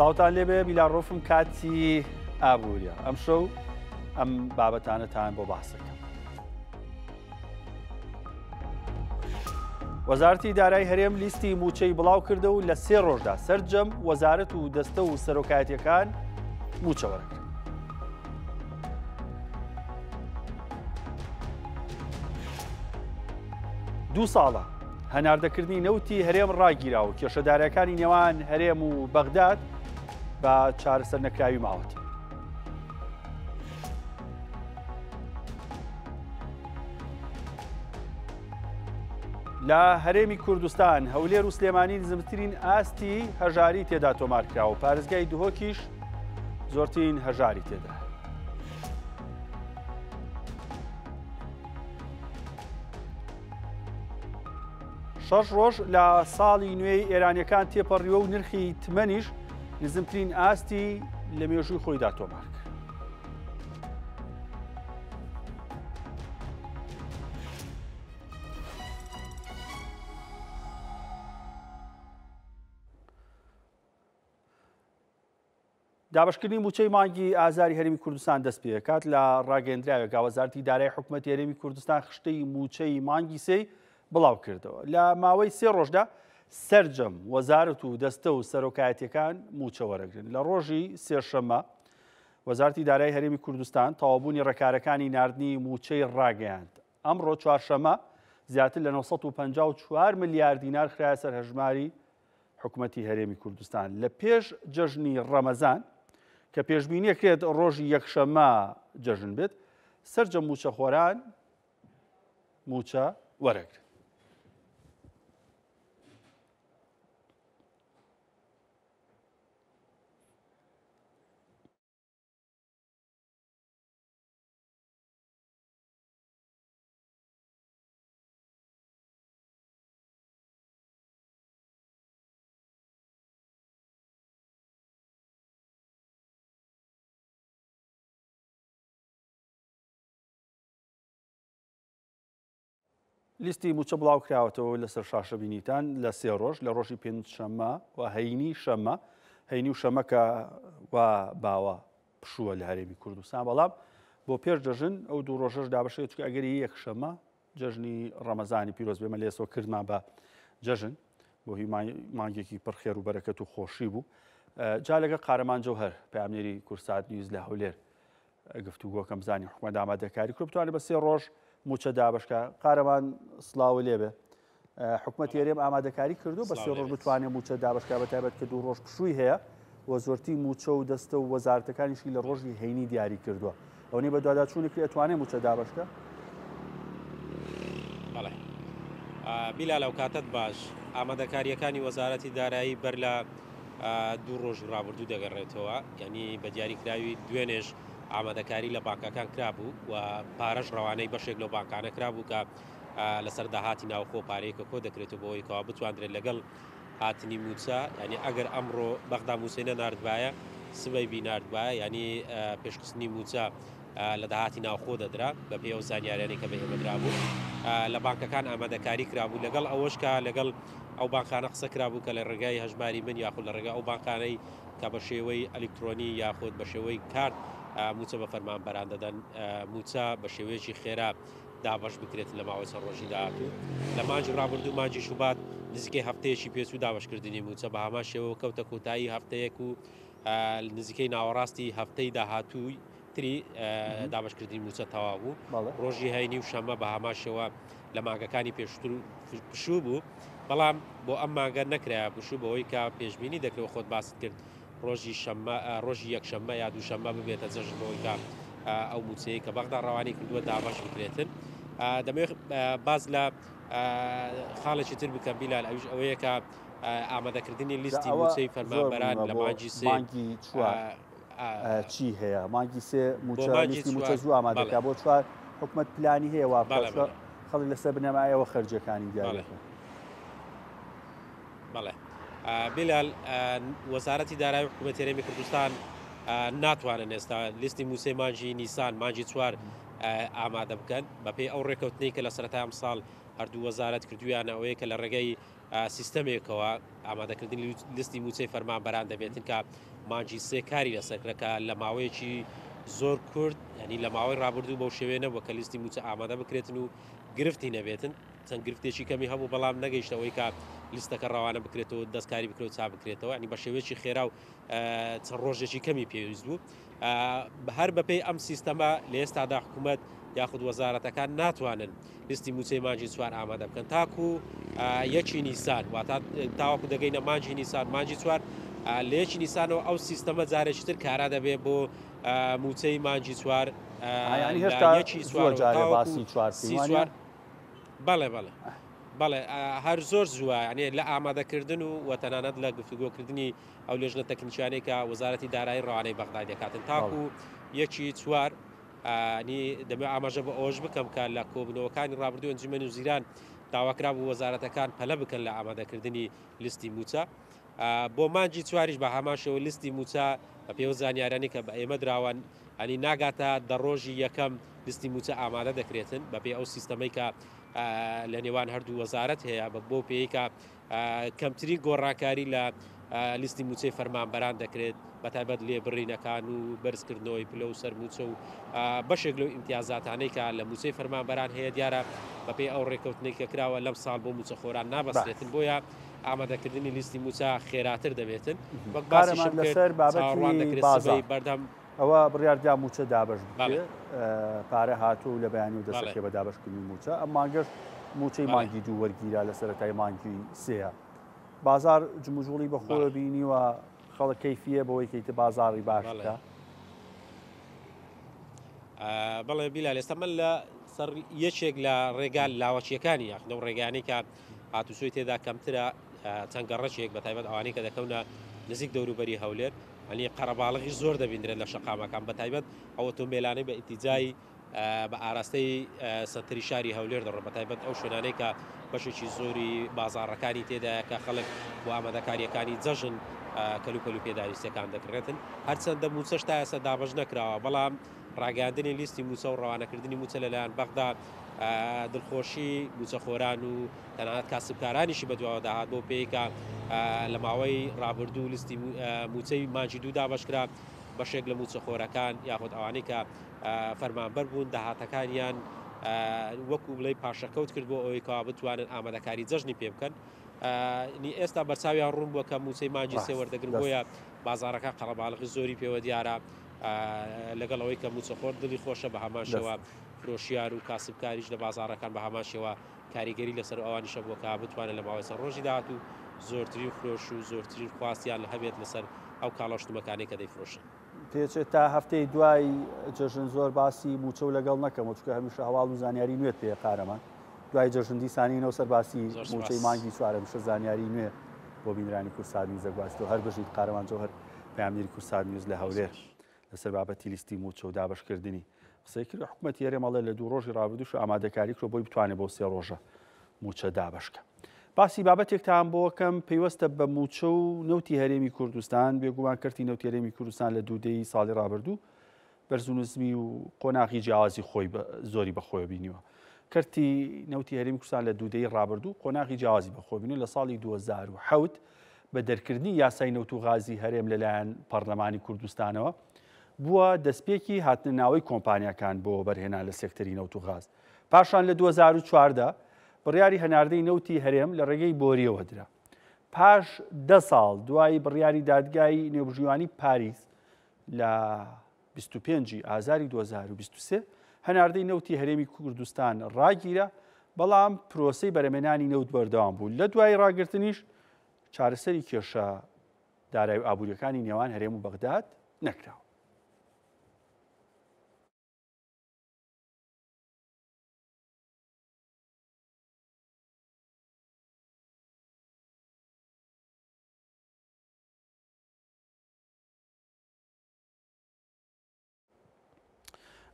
سڵاوتان لێبێ بیلاڕۆفم کاتی ئابووریە ئەمشەو ئەم بابەتانەتان بۆ باسەکەم. وەزارەتی دارای هەرێم لیستی مووچەی بڵاو کردە و لە سێ ڕۆژدا سەرجەم وەزارەت و دەستە و سەرۆکایەتیەکان مووچە وەرەگرن. دوو ساڵە هەناردەکردنی نەوتی هەرێم ڕاگیرا و کێشەدارەکانی نێوان هەرێم و بەغداد بە چارەسەر نەکراوی ماوەت. لە هەرێمی کوردستان هەولێر و سلێمانی نزمترین ئاستی هەژاری تێدا تۆمارکراوە پارێزگای دهۆکیش زۆرترین هەژاری تێدا. شەش ڕۆژ لە ساڵی نوێی ئێرانیەکان تێپەڕیوە و نرخی تمەنیش نزمترین ئاستی لە مێژووی خۆیدا تۆمار کرد. دابەشکردنی مووچەی مانگی ئازاری هەرێمی کوردستان دەست پێکات لە ڕاگەندراوێکا وەزارەتی دارای حکوومەتی هەرێمی کوردستان خشتەی مووچەی مانگی سێی بڵاو کردەوە لە ماوەی سێ ڕۆژدا سەرجەم وەزارەت و دەستە و سەرۆکایەتیەکان مووچە وەرەگرن لە ڕۆژی سێشەممە وەزارەتی دارای هەرێمی کوردستان تەواوبوونی ڕێکارەکانی ناردنی مووچەی ڕاگەیاند ئەمڕۆ چوارشەممە زیاتر لە 954 ملیار دینار خرایە سەر هەژماری حکومەتی هەرێمی کوردستان لە پێش جەژنی ڕەمەزان کە پێشبینیەکرێت ڕۆژی یەکشەممە جەژن بێت سەرجەم مووچەخۆران مووچە وەرەگرن. لیستی مووچە بڵاو کراوەتەوە لەسەر شاشە بینیتان لە سێ ڕۆژ لە ڕۆژی پێنجشەممە و هەینی شەممە هەینی و شەمە کە وا باوە پشووە لە هەرێمی کوردستان بەڵام بۆ پێش جەژن ئەو دوو ڕۆژەش دابەشێت چونکە ئەگەری یەکشەممە جەژنی ڕەمەزانی پیرۆز بێمە لێسۆ کردمان بە جەژن بۆ هی مانگێکی پڕ خێر و بەرەکەت و خۆشی بوو جا لەگەڵ قارەمان جەوهەر پەیامنێری کورسات نیوز لە هەولێر گفتوگۆکەم بزانین حکومەت ئامادەکاری کرد بتوانێت بە سێ ڕۆژ مووچە دابەشکە قارەمان سڵاو لێبێ حکومەتی هەرێم ئامادەکاری کردو بە سێ ڕۆژ بتوانێت مووچە دابەشکا بە تایبەت کە دوو ڕۆژ پشووی هەیە و زۆرتی مووچە و دەستە و وەزارەتەکانیشی لە ڕۆژی هەینی دیاری کردووە ئەوەی بەدواداچوونی کرد ئەتوانێت مووچە دابەشکە؟ بەڵێ بیلال ئەوکاتەت باش ئامادەکارییەکانی وەزارەتی دارایی بەر لە دوو ڕۆژی ڕابردوو دەگەڕێتەوە یعنی بە دیاریکراوی دوێنێش ئامادەکاری لە بانکەکان کرابوو و پارەش ڕەوانەی بەشێک لەو بانکانە کرابوو کە لەسەر داهاتی ناوخۆ پارەیەکە کۆ دەکرێتەوە بۆ ئەوەی کەوا بتواندرێت لەگەڵ هاتنی مووچە یعنی ئەگەر ئەمڕۆ بەغدا مووچەی نەناردبایە سبەی بیناردبایە یعنی پێشخستنی مووچە لە داهاتی ناوخۆ دەدرا بەپێی ئەو زانیاریانەی کە بە ئێمە درابوو لە بانکەکان ئامادەکاری کرابوو لەگەڵ ئەوەش کە لەگەڵ ئەو بانکانە قسە کرابوو کە لە ڕێگای هەژماری من یاخود لە ڕێگا ئەو بانکانەی کە بە شێوەی ئەلیکترۆنی یاخود بە شێوەی کارت مووچە بە فەرمانبەران دەدەن مووچە بە شێوەیەکی خێرا دابەش بکرێت لە ماوەی چەند ڕۆژی داهاتوو لە مانگی ڕابردوو مانگی شوبات نزیکەی هەفتەیەکی پێچوو دابەشکردنی مووچە بە هەمان شێوە کەوتە کۆتایی هەفتەیەک و نزیکەی ناوەڕاستی هەفتەی داهاتووی تری دابشکردنی موچە تەواو بوو ڕۆژی هەینی و شەمە بە هەمان شێوە لە مانگەکانی پێشتر پشوو بوو بەڵام بۆ ئەم مانگە نەکرایە پشوو بەوەی کە پێشبینی دەکرێت خۆت باست کرد ڕۆژی شەممە ڕۆژی یەکشەممە یا دووشەممە ببێتە جەژن بەوەی کە ئەو موچەیە کە بەغدا ڕەوانی کردووە دابەش بکرێتن دەمەوێت باز لە خاڵێکی تر بکەم بیلال ئەویش ئەوەیە کە ئامادەکردنی لیستی مووچەی فەرمانبەران لە مانگی سێ مانگی چوار چی هەیە مانگی سێ مووچە لیستی مووچە زوو ئامادەکە بۆ چوار حکومەت پلانی هەیە وا بکات خەڵک لەسەر بنەمایەوە خەرجیەکانی دیاری بکەن. بەڵێ بیلال وەزارەتی دارایی حکوومەت هەرێمی کوردستان ناتوانن ئێستا لیستی مووچەی مانگی نیسان مانگی چوار ئامادە بکەن بەپێی ئەو ڕێکەوتنەی کە لە سەرەتای ئەمساڵ هەردوو وەزارەت کردویانە ئەوەیە کە لە ڕێگەی سیستەمێکەوە ئامادەکردنی لیستی مووچەی فەرمانبەران دەبێتن کە مانگی سێ کاری لەسەر کرا کە لە ماوەیەکی زۆر کورت ینی لە ماوەی ڕابردوو بەو شێوەیە نەبووە کە لیستی مووچە ئامادە بکرێتن و گرفتی نەبێتن چەند گرفتێکی کەمی هەبوو بەڵام نەگەیشتە ئەوەی کە لیستەکە ڕەوانە بکرێتەوە دەستکاری بکرێت و چاپ بکرێتەوە ینی بە شێوەیەکی خێرا و چەند ڕۆژێکی کەمی پێویست بوو هەر بەپێی ئەم سیستەمە لە ئێستادا حکوومەت یاخود وەزارەتەکان ناتوانن لیستی مووچەی مانگی چوار ئامادە بکەن تاکو یەکی نیسان واتا تاوەکو دەگەینە مانگی نیسان مانگی چوار لە یەکی نیسانەوە ئەو سیستەمە جارێکی تر کارا دەبێت بۆ مووچەی مانگی چوار هێشتا یەکی چوار جارێ باسی چوار سی چوار بەڵێ بەڵێ بەڵێ هەر زۆر زووە یعنی لە ئامادەکردن و وە تەنانەت لە گفتوگۆکردنی ئەو لێژنە تەکنیکیانەی کە وەزارەتی دارایی ڕەوانەی بەغدای دەکاتن تاکو یەکی چوار نی دەمەوێت ئاماژە بە ئەوەش بکەم کە لە کۆبوونەوەکانی ڕابردوو ئەنجومەنی وزیران داواکرابوو وەزارەتەکان پەلە بکەن لە ئامادەکردنی لیستی مووچە بۆ مانگی چواریش بە هەمان شێوە لیستی مووچە بە پێوە زانیارانی کە بە ئێمە دراوان ئەنی ناگاتە دە ڕۆژی یەکەم لیستی مووچە ئامادە دەکرێتن بەپێی ئەو سیستەمەی کە لە نێوان هەردوو وەزارەت هەیە بە بۆ پێی کە کەمترین گۆڕانکاری لە لیستی مووچەی فەرمانبەران دەکرێت، بەتایبەت لێبڕینەکان و بەرزکردنەوەی پلە و سەرمووچە و بەشێک لەو ئیمتیازاتانەی کە لە مووچەی فەرمانبەران هەیە دیارە بەپێی ئەو ڕێککەوتنەی کە کراوە لەم ساڵ بۆ مووچەخۆران نابەسترێتن، بۆیە ئامادەکردنی لیستی مووچە خێراتر دەبێتن. وەک باسیشم کرد لەسەر چاوەڕوان بابەتی دەکرێت سبەی بازاڕ بەردەم ئەوە بڕیاردرا مووچە دابەش بەڵێ بکرێت، پارە هاتووە و لە بەیانیەوە دەست بەڵێ دەکرێت بە دابەشکردنی مووچە، ئەم مانگەش مووچەی بەڵێ مانگی دوو وەرگیرا لە سەرەتای مانگی سێیە. بازاڕ جموجوڵی بەخۆوە بەڵێ بینیوە، خەڵک کەیفیە بەوەی کە ئیتر بازاڕی باش بەڵێ بکا؟ بەڵێ بیلال ئێستا من لە سەر یەکێک لە ڕێگا لاوەکییەکانی یاخود لەو ڕێگانەی کە هاتوچۆی تێدا کەمترە چەند گەڕەکێک بە تایبەت ئەوانەی کە دەکەونە نزیک دەوروبەری هەولێر ئەنی قەرەباڵغی زۆر دەبیندرێت لە شەقامەکان بە تایبەت ئەو ئۆتۆمبیلانەی بە ئیتیجای بە ئاراستەی سەنتەری شاری هەولێر دەڕۆن بە تایبەت ئەو شوێنانەی کە بەشێکی زۆری بازاڕەکانی تێدایە کە خەڵک بۆ ئامادەکارییەکانی جەژن کەلوپەل و پێداویستیەکان دەکڕێتن هەرچەندە مووچەش تا ئێستا دابەش نەکراوە بەڵام ڕاگەیاندنی لیستی مووچە و ڕەوانەکردنی مووچە لەلایەن بەغدا دڵخۆشی مووچەخۆران و تەنانەت کاسبکارانیشی بەدواوە داهات بۆ پێی کە لە ماوەی ڕابردوو لیستی مووچەی مانگی دوو دابەشکرا بەشێک لە مووچەخۆرەکان یاخود ئەوانەی کە فەرمانبەر بوون داهاتەکانیان وەکو بڵێ پاشەکەوت کرد بۆ ئەوەی کەوا بتوانن ئامادەکاری جەژنی پێ بکەن نی ئێستا بەرچاویان ڕوون بووە کە مووچەی مانگی سێ وەردەگرن بۆیە بازارەکە قەرەباڵغی زۆری پێوە دیارە لەگەڵ ئەوەی کە مووچەخۆر دڵی خۆشە بە هەمان شێوە فرۆشیار و کاسبکاریش لە بازاڕەکان بە هەمان شێوە کاریگەری لەسەر ئەوانیش هەبووە کە بتوانن لە ماوەی چەند ڕۆژی داهاتوو زۆرترین فرۆش و زۆرترین خواستیان هەبێت لەسەر ئەو کاڵا و شتومەکانەی کە دەیفرۆشن. پێچێت تا هەفتەی دوای جەژن زۆر باسی مووچە و لەگەڵ نەکەمەوە چونکە هەمیشە هەواڵ و زانیاری نوێت پێیە قارەمان. دوای جەژن دیسانینەوە سەر باسی مووچەی مانگی چوار هەمیشە زانیاری نوێ بۆ بینرانی کوردسات نیوز دەگوازیتەوە. هەر بژیت قارەمان جەوهەر پەیامنێری کوردسات نیوز لە هەولێر لەسەر بابەتی لیستی مووچە و دابەشکردنی قسەی کرد. حکومەتی هەرێم ئەڵێ لە دوو ڕۆژی ڕابردووش ئامادەکاری کردووە بۆی بتوانێت بۆ سێ ڕۆژە مووچە دابەشکە. باسی بابەتێکتان بۆکەم پەیوەستە بە مووچە و نەوتی هەرێمی کوردستان. بێگومان کەرتی نەوتی هەرێمی کوردستان لە دوو دەیەی ساڵی ڕابردوو بەرز و نزمی و قۆناغی جیاوازی خۆی زۆری بەخۆیە بینیوە. کەرتی نەوتی هەرێمی کوردستان لە دوو دەیەی ڕابردوو قۆناغی جیاوازی بەخۆ بینیوە. لە ساڵی 2007 بە دەرکردنی یاسای نەوت و غازی هەرێم لەلایەن پەرلەمانی کوردستانەوە بووە دەستپێکی هاتنە ناوەی کۆمپانیاکان بۆ وەبەرهێنان لە سێکتەری نەوت و غاز. پاشان لە 2014 بڕیاری هەناردەی نەوتی هەرێم لە ڕێگەی بۆرییەوە درا. پاش دە ساڵ دوای بڕیاری دادگای نێوبژیوانی پاریس لە 25 ی ئازاری 2023 هەناردەی نەوتی هەرێمی کوردستان ڕاگیرا، بەڵام پرۆسەی بەرەمێنانی نەوت بەردەوام بوو. لە دوای ڕاگرتنیش چارەسەری کێشە دارایی و ئابوورییەکانی نێوان هەرێم و بەغداد نەکراوە.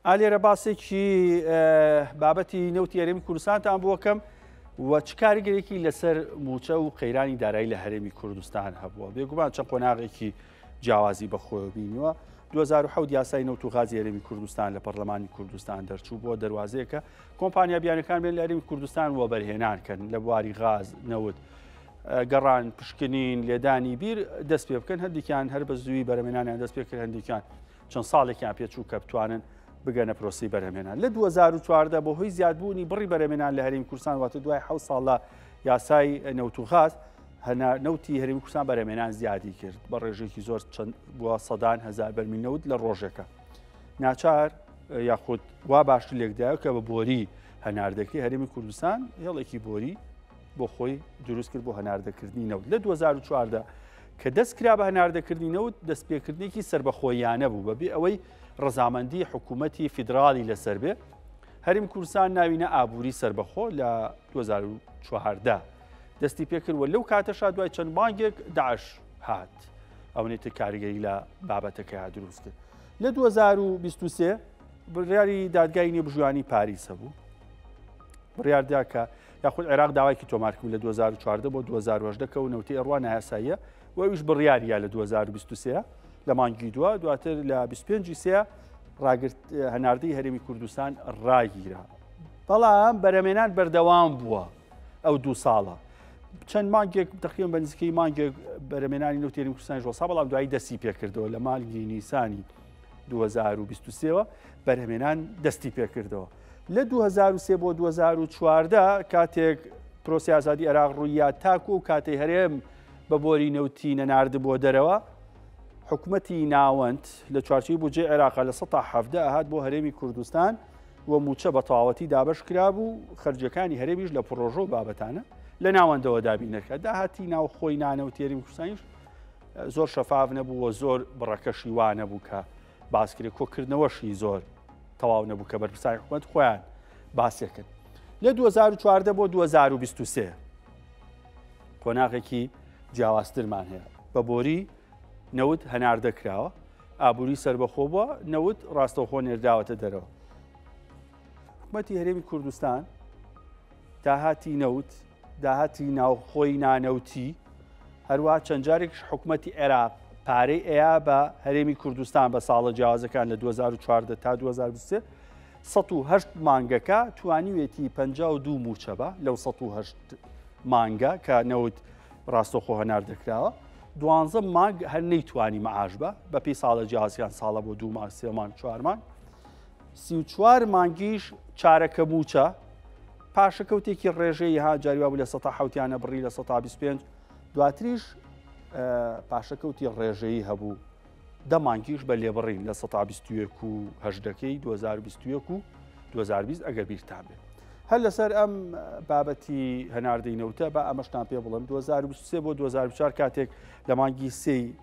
ئا لێرە باسێکی بابەتی نەوتی هەرێمی کوردستانتان بۆکەم و چ کاریگەرێکی لەسەر موچە و قەیرانی دارایی لە هەرێمی کوردستان هەبووە. بێگومان چەند قۆناغێکی جیاوازی بەخۆیەوە بینیوە. 2007 یاسای نەوت و غازی هەرێمی کوردستان لە پەرلەمانی کوردستان دەرچوو بۆ دەواازەیەکە کۆمپانیا بیانەکان بێن لە هەرێمی کوردستان وەبەرهێنان کەن لە بواری غاز نەوت. گەڕان، پشکنین، لێدانی بیر دەست پێ بکەن، هەندێکیان هەر بە زووی بەرەمێنانیان دەست پێ کرد، هەندێکیان چەند ساڵێکیان پێچوو کە بتوانن بگەنە پرۆسی بەرهەمێنان. لە 2014 بۆ هۆی زیادبوونی بڕی بەرهەمێنان لە هەرێمی کوردستان، واتە دوای 7 ساڵ لە یاسای نەوت و غاز، نەوتی هەرێمی کوردستان بەرهەمێنان زیادی کرد بە ڕێژەیەکی زۆر، چەند بووە سەدان هەزار بەرمیل نەوت لە ڕۆژێکە. ناچار یاخود وا باشتر لێکدایە کە بە بۆری هەناردەکەی هەرێمی کوردستان هێڵێکی بۆری بۆ خۆی دروست کرد بۆ هەناردەکردنی نەوت. لە 2014 کە دەست کرا بە هەناردەکردنی نەوت، دەستپێکردنێکی سربەخۆیانە بوو بەبێ ئەوەی ڕەزامەندی حکوومەتی فیدراڵی لەسەر بێ. هەرێم کوردستان ناوینە ئابووری سربەخۆ لە 2014 دەستی پێکرد و لەو کاتەشا دوای چەند مانگێک داعش هات، ئەوەی تر کاریگەری لە بابەتەکەیا دروست کرد. لە 2023 بڕیاری دادگای نێبژوانی پاریس هەبوو، بڕیاردا کە یاخود عێراق داوایکی تۆمار کرد لە 2014 بۆ 2018 کە و نەوتی ئەڕوا نایاساییە و ئەویش بڕیاریە لە 2023 لە مانگی دووە، دواتر لە 25 سێ ڕاگرت هەناردەی هەرێمی کوردستان ڕاگیرا، بەڵام بەرەمێنان بەردەوام بووە ئەو دوو ساڵە. چەند مانگێک تقریبا بە نزیکەی مانگێک بەرەمێنانی نەوتی هەرێمی کوردستان وەستا، بەڵام دوایی دەستی پێکردەوە لە مانگی نیسانی 2023ەوە بەرهەمێنان دەستی پێکردەوە. لە 2003 بۆ 2014 کاتێک پرۆسی ئازادی عێراق ڕوویا، تاکو و کاتەی هەرێم بە بۆری نەوتی نەنارد بۆ دەرەوە، حکومەتی ناوەند لە چوارچێوەی بودجەی عێراقا 17% ئەهات بۆ هەرێمی کوردستان و موچە بە تەواوەتی دابەش کرابوو، خەرجیەکانی هەرێمیش لە پرۆژە و بابەتانە لە ناوەندەوە دابین نەکرا. داهاتی ناوخۆی نانەوتی هەرێمی کوردستانیش زۆر شەفاف نەبوو و زۆر بڕەکەشی وا نەبوو کە باسکرێ، کۆکردنەوەشی زۆر تەواو نەبوو کە بەرپرسانی حکومەت خۆیان باسێکن. لە 2014 بۆ 2023 قۆناغێکی جیاوازترمان هەیە. بە بۆری نەوت هەناردە کراوە، ئابووری سربەخۆ بووە، نەوت ڕاستەوخۆ نێردراوەتە دەرەوە. حکومەتی هەرێمی کوردستان داهاتی نەوت، داهاتی ناوخۆی نانەوتی، هەروە چەند جارێکش حکومەتی عێراق پارەی ئەیا بە هەرێمی کوردستان بە ساڵە جیاوازەکان لە 2014 تا 2023 108 مانگەکە توانیوێتی 52 موچە بە لەو 108 مانگە کە نەوت ڕاستەوخۆ هەناردەکراوە. 12 مانگ هەر نەیتوانی معاش بە بەپێی ساڵە جیاوازەکان، ساڵە بۆ دوو مانگ، سێ مانگ، چوار مانگ، 34 مانگیش چارەکە موچە، پاشەکەوتێکی ڕێژەی ها جاری وابوو 7% بڕی 25%، دواتریش پاشەکەوتی ڕێژەیی هەبوو 10 مانگیش بە لێبڕین 21% و هەژدەکەی 2021 و 2020 ئەگەر بیرتان بێت. هەر لەسەر ئەم بابەتی هەناردەی نەوتە با ئەمەشتان پێ بڵێم 2023 بۆ 2024 کاتێک لە مانگی سێی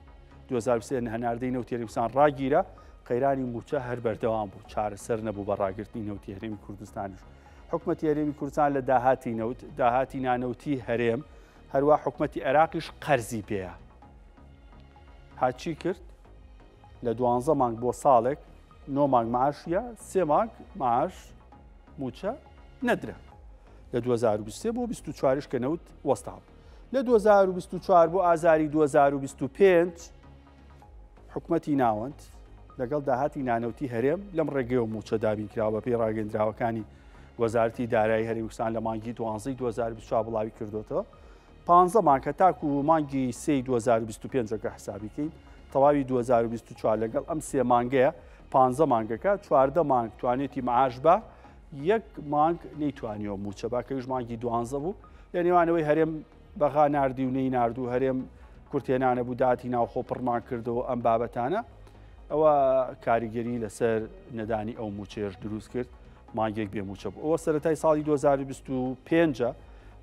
2023 هەناردەی نەوتی هەرێمی کوردستان ڕاگیرا، قەیرانی موچە هەر بەردەوام بوو، چارەسەر نەبوو بە ڕاگرتنی نەوتی هەرێمی کوردستانیش. حکومەتی هەرێمی کوردستان لە داهاتی نەوت، داهاتی نانەوتی هەرێم، هەروە حکومەتی عێراقیش قەرزی پێیە. هاچی کرد لە 12 مانگ بۆ ساڵێک 9 مانگ معاشیە، سێ مانگ معاش موچە نەدرا. لە 2023 بۆ 24 کە نەوت وەستا بوو. لە 2024 بۆ ئازاری 2025 حکومەتی ناوەند لەگەڵ داهاتی نانەوتی هەرێم لەم ڕێگەیەوە موچە دابین کراوە بەپێی ڕاگەندراوەکانی وەزارەتی دارایی هەرێمی کوردستان لە مانگی 12 2024 بڵاوی کردوێتەوە. 15 مانگ تاکو مانگی سێ 2025 کە حسابی کەین تەواوی 2024 لەگەڵ ئەم سێ مانگەیە 15 مانگەکە 14 مانگ توانێتی معاش بە، یەک مانگ نەیتوانیەوە موچە با کەویش مانگی 12 بوو. لە نێوانەوەی هەرێم بەغا ناردی و نەی ناردوو، هەرێم کورتێنانە بوو، داهاتی ناوخۆ پڕمان کردەوە، ئەم بابەتانە ئەوە کاریگەری لەسەر نەدانی ئەو موچەیەش دروست کرد، مانگێک بێ موچە بوو. ئەوە سەرەتای ساڵی 2025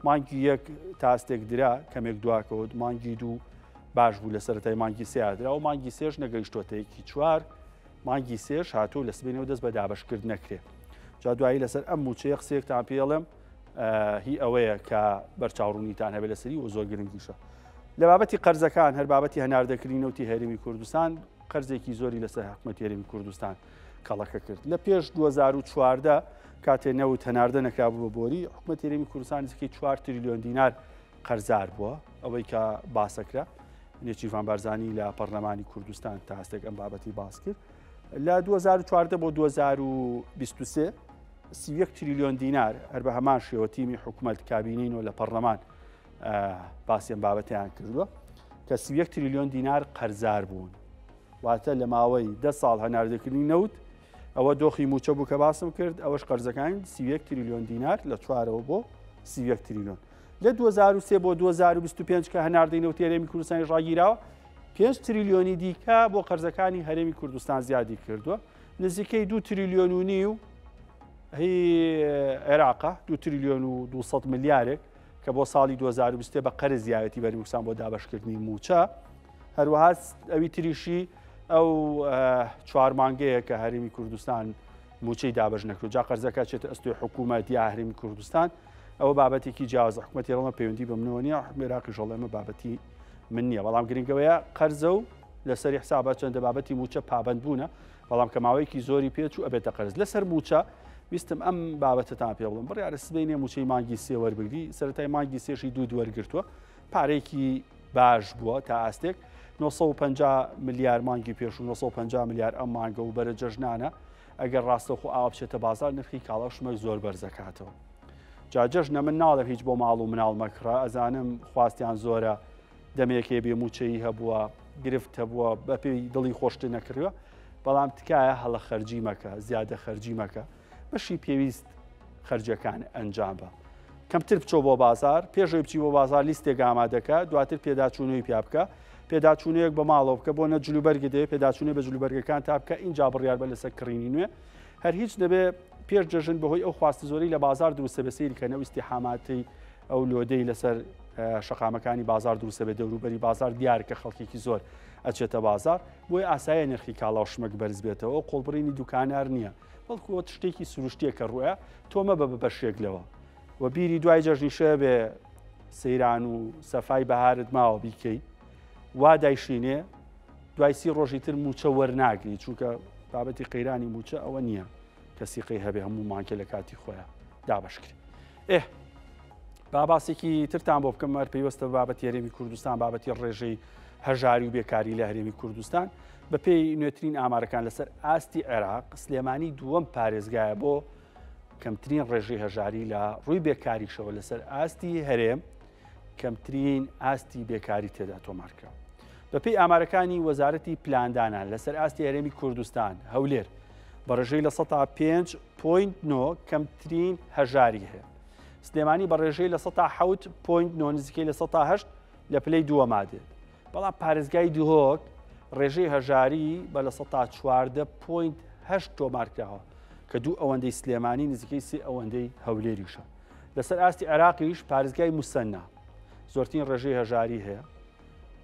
مانگی یەک تاستێک درا، کەمێک دواکەوت، مانگی دوو باش بوو لە سەرەتای مانگی سێ درا و مانگی سێش نەگەیشتۆتە یەکی چوار، مانگی سێش هاتوو لە سبەینەوە دەست بە دابەشکرد نەکرێ. جا دوایی لەسەر ئەم موچەیە قسەیەکتان پێڵێم هی ئەوەیە کە بەرچاوڕوونیتان هەبێت لەسەری و زۆر گرنگیشە. لە بابەتی قەرزەکان، هەر بابەتی هەناردەکردنی نەوتی هەرێمی کوردستان قەرزێکی زۆری لەسەر حکومەتی هەرێمی کوردستان کەڵەکە کرد. لە پێش 2014 کاتێ نەوت هەناردە نەکرابوو بە بۆری، حکومەتی هەرێمی کوردستان نزیکەی 4 تریلیۆن دینار قەرزار بووە. ئەوەی کە باسەکرا نێچیرڤان بارزانی لە پەرلەمانی کوردستان تا ئاستێک ئەم بابەتی باس کرد. لە 2014 بۆ 2023 31 تریلیۆن دینار هەر بە هەمان شێوە تیمی حکومەت کابینینەوە لە پەرلەمان باسی ئەم بابەتیان کردووە کە 31 تریلیۆن دینار قەرزار بوون واتە لە ماوەی ده ساڵ هەناردەکردنی نەوت ئەوە دۆخی موچە بوو کە باسم کرد ئەوەش قەرزەکان 31 تریلیۆن دینار لە چوارەوە بۆ 31 تریلیۆن لە 2003 بۆ 2025 کە هەناردەی نەوتی هەرێمی کوردستانی ڕاگیراوە 5 تریلیۆنی دیکە بۆ قەرزەکانی هەرێمی کوردستان زیادی کردووە نزیکەی 2 تریلیۆن و نیو هی عێراقە 2 تریلیۆن و 200 ملیارێک کە بۆ ساڵی 2023 بە قەرز یاوێتی بەرموسان بۆ دابەشکردنی موچە هەروەها ئەوی تریشی ئەو چوار مانگەیە کە هەرێمی کوردستان موچەی دابەش نەکرد جا قەرزەکە چێتە ئەستۆی حکوومەت یا هەرێمی کوردستان ئەوە بابەتێکی جیاواز حکوومەتی ڕڵمە پەیوەندی بە منەوە نییە عێراقی ژۆڵێمە بابەتی من نییە بەڵام گرنگەوەیە قەرزە و لەسەری حسابە چەندە بابەتی موچە پابند بوونە بەڵام کە ماوەیەکی زۆری پێچوو ئەبێتە قەرز لەسەر موچە ویستم ئەم بابەتەتان پێ بڵم بڕیارە سبەینێ موچەی مانگی سێ وەربگری سەرەتای مانگی سێشی دوو وەرگرتووە پارێکی باش بووە تا ئاستێک 950 ملیار مانگی پێش و 950 ملیار ئەم مانگە و بەرە جەژنانە ئەگەر ڕاستەوخۆ ئاوا بچێتە بازار نرخی کاڵا و شمەک زۆر بەرزەکاتەوە جا جەژنە من ناڵێم هیچ بۆ ماڵ و مناڵ مەکڕە ئەزانم خواستیان زۆرە دەمێکێ بێ موچەیی هەبووە گرفت هەبووە بەپێی دڵی خۆشت نەکڕیوە بەڵام تکایە هەڵە خەرجی مەکە زیادە خەرجی مەکە بەشی پێویست خەرجەکان ئەنجام بە کەمتر بچۆ بۆ بازار پێشەوەی بچی بۆ بازار لیستێک ئامادەکە دواتر پێداچوونەوەی پیا بکە پێداچوونەیەک بە ماڵەوە بکە بۆ نە جلوبەرگە دەوێت پێداچوونە بە جلوبەرگەکان تا بکە ئینجا بڕیار بە لەسەر کڕینی نوێ هەر هیچ نەبێ پێش جەژن بەهۆی ئەو خواستە زۆری لە بازار دروستە بە سەیری کەنەوە ئیستیحاماتی ئەو لۆدەی لەسەر شەقامەکانی بازار دروستە بێ دەوروبەری بازار دیار کە خەڵکێکی زۆر ئەچێتە بازار بۆی ئاسایە نرخی کاڵا و شمەک بەرز بێتەوە قۆڵبڕینی دوکانار نییە بەڵکو وەک شتێکی سروشتیە کە ڕووە تۆ مەبە بە بەشێک لەوە و بیری دوای جەژنیشە بێ سەیران و سەفای بەهارت ماوە بیکەی وا دایشینێ دوای سی ڕۆژی تر موچە وەرناگری چونکە بابەتی قەیرانی موچە ئەوە نییە کە سیقەی هەبێ هەموو مانکێ لە کاتی خۆیان دابشکرێ ئێ با باسێکی ترتان بۆ بکەم هەر پەیوەستە بابەتی هەرێمی کوردستان بابەتی ڕێژەی هەژاری و بێکاری لە هەرێمی کوردستان بەپێی نوێترین ئامارەکان لەسەر ئاستی عێراق سلێمانی دووەم پارێزگایە بۆ کەمترین ڕێژەی هەژاری لە ڕووی بێکاریشەوە لەسەر ئاستی هەرێم کەمترین ئاستی بێکاری تێدا تۆمارکرا. بەپێی ئامارەکانی وەزارەتی پلاندانان لەسەر ئاستی هەرێمی کوردستان هەولێر بە ڕێژەی لە 5.9 کەمترین هەژاری هەیە. سلێمانی بە ڕێژەی لە 7.9 نزیکەی لە 8 لە پلەی دووەما دێت. بەڵام پارێزگای دهۆک ڕێژەی هەژاری بە لە 14.8 تۆمارکراوە کە دوو ئەوەندەی سلێمانی نزیکەی سێ ئەوەندەی هەولێریشە. لەسەر ئاستی عێراقیش پارێزگای موسەننا زۆرترین ڕێژەی هەژاری هەیە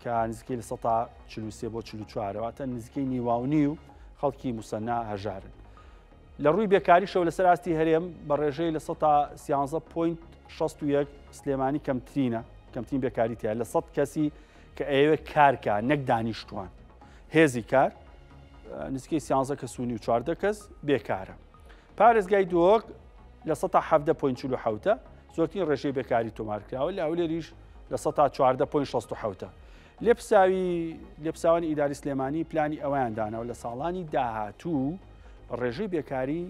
کە نزیکەی لە 43 بۆ 44 واتە نزیکەی نیواونی و خەڵکی موسەننا هەژارن. لە ڕووی بێکاریشەوە لەسەر ئاستی هەرێم بە ڕێژەی لە 13.61 سلێمانی کەمترینە کەمترین بێکاری تیا لە 100 کەسی کە ئەیەوێت کارکە نەک دانیشتوان هێزی کار نزیکەی 13 کەس و نیو 14 کەس بێکارە. پارێزگای دهۆک لە سەتا 17 point 47 زۆرترین ڕێژەی بێکاری تۆمار کراوە لە هەولێریش لە سەتا 14 point 67 لێپساوی لێپساوانی ئیداری سلێمانی پلانی ئەویان داناوە لە ساڵانی داهاتوو ڕێژەی بێکاری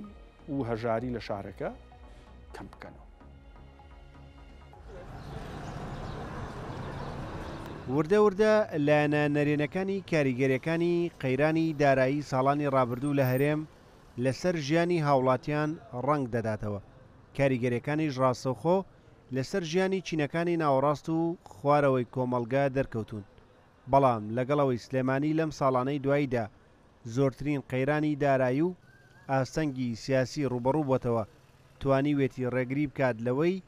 و هەژاری لە شارەکە کەم بکەنەوە. وردە وردە لایەنە نەرێنەکانی کاریگەریەکانی قەیرانی دارایی ساڵانی ڕابردوو لە هەرێم لەسەر ژیانی هاوڵاتیان ڕەنگ دەداتەوە، کاریگەریەکانیش ڕاستەوخۆ لەسەر ژیانی چینەکانی ناوەڕاست و خوارەوەی کۆمەڵگە دەرکەوتوون، بەڵام لەگەڵ ئەوەی سلێمانی لەم ساڵانەی دواییدا زۆرترین قەیرانی دارایی و ئاستەنگی سیاسی ڕووبەڕوو بۆتەوە، توانیوێتی ڕێگری بکات لەوەی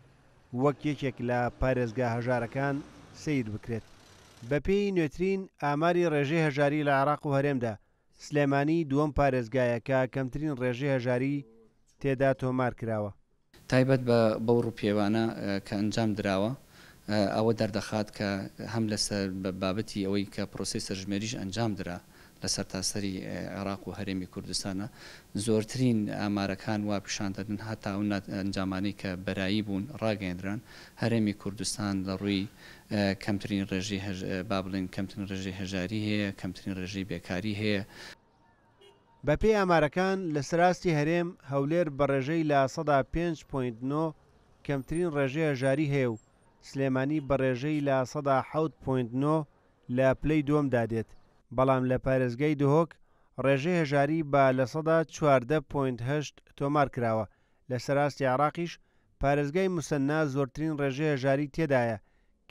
وەک یەکێک لە پارێزگا هەژارەکان سەیر بکرێت. بەپێی نوێترین ئاماری ڕێژەی هەژاری لە عێراق و هەرێمدا، سلێمانی دووەم پارێزگایە کە کەمترین ڕێژەی هەژاری تێدا تۆمار کراوە. تایبەت بە بەو ڕووپێوانە کە ئەنجام دراوە ئەوە دەردەخات کە هەم لەسەر بابەتی ئەوەی کە پرۆسەی سەرژمێریش ئەنجام درا لە سەرتاسەری عێراق و هەرێمی کوردستانە زۆرترین ئامارەکان وا پیشان دەدن هەتا ئەو ئەنجامانەی کە بەرایی بوون ڕاگەیەندران هەرێمی کوردستان لە ڕووی کەمترین ڕێژەی با بڵێین کەمترین ڕێژەی هەژاری هەیە، کەمترین ڕێژەی بێکاری هەیە. بەپێی ئامارەکان، لەسەر ئاستی هەرێم، هەولێر بە ڕێژەی 5.9% کەمترین ڕێژەی هەژاری هەیە و سلێمانی بە ڕێژەی 7.9% لە پلەی دووەمدا دێت، بەڵام لە پارێزگای دهۆک ڕێژەی هەژاری بە 14.8% تۆمار کراوە، لەسەر ئاستی عێراقیش پارێزگای موسەننا زۆرترین ڕێژەی هەژاری تێدایە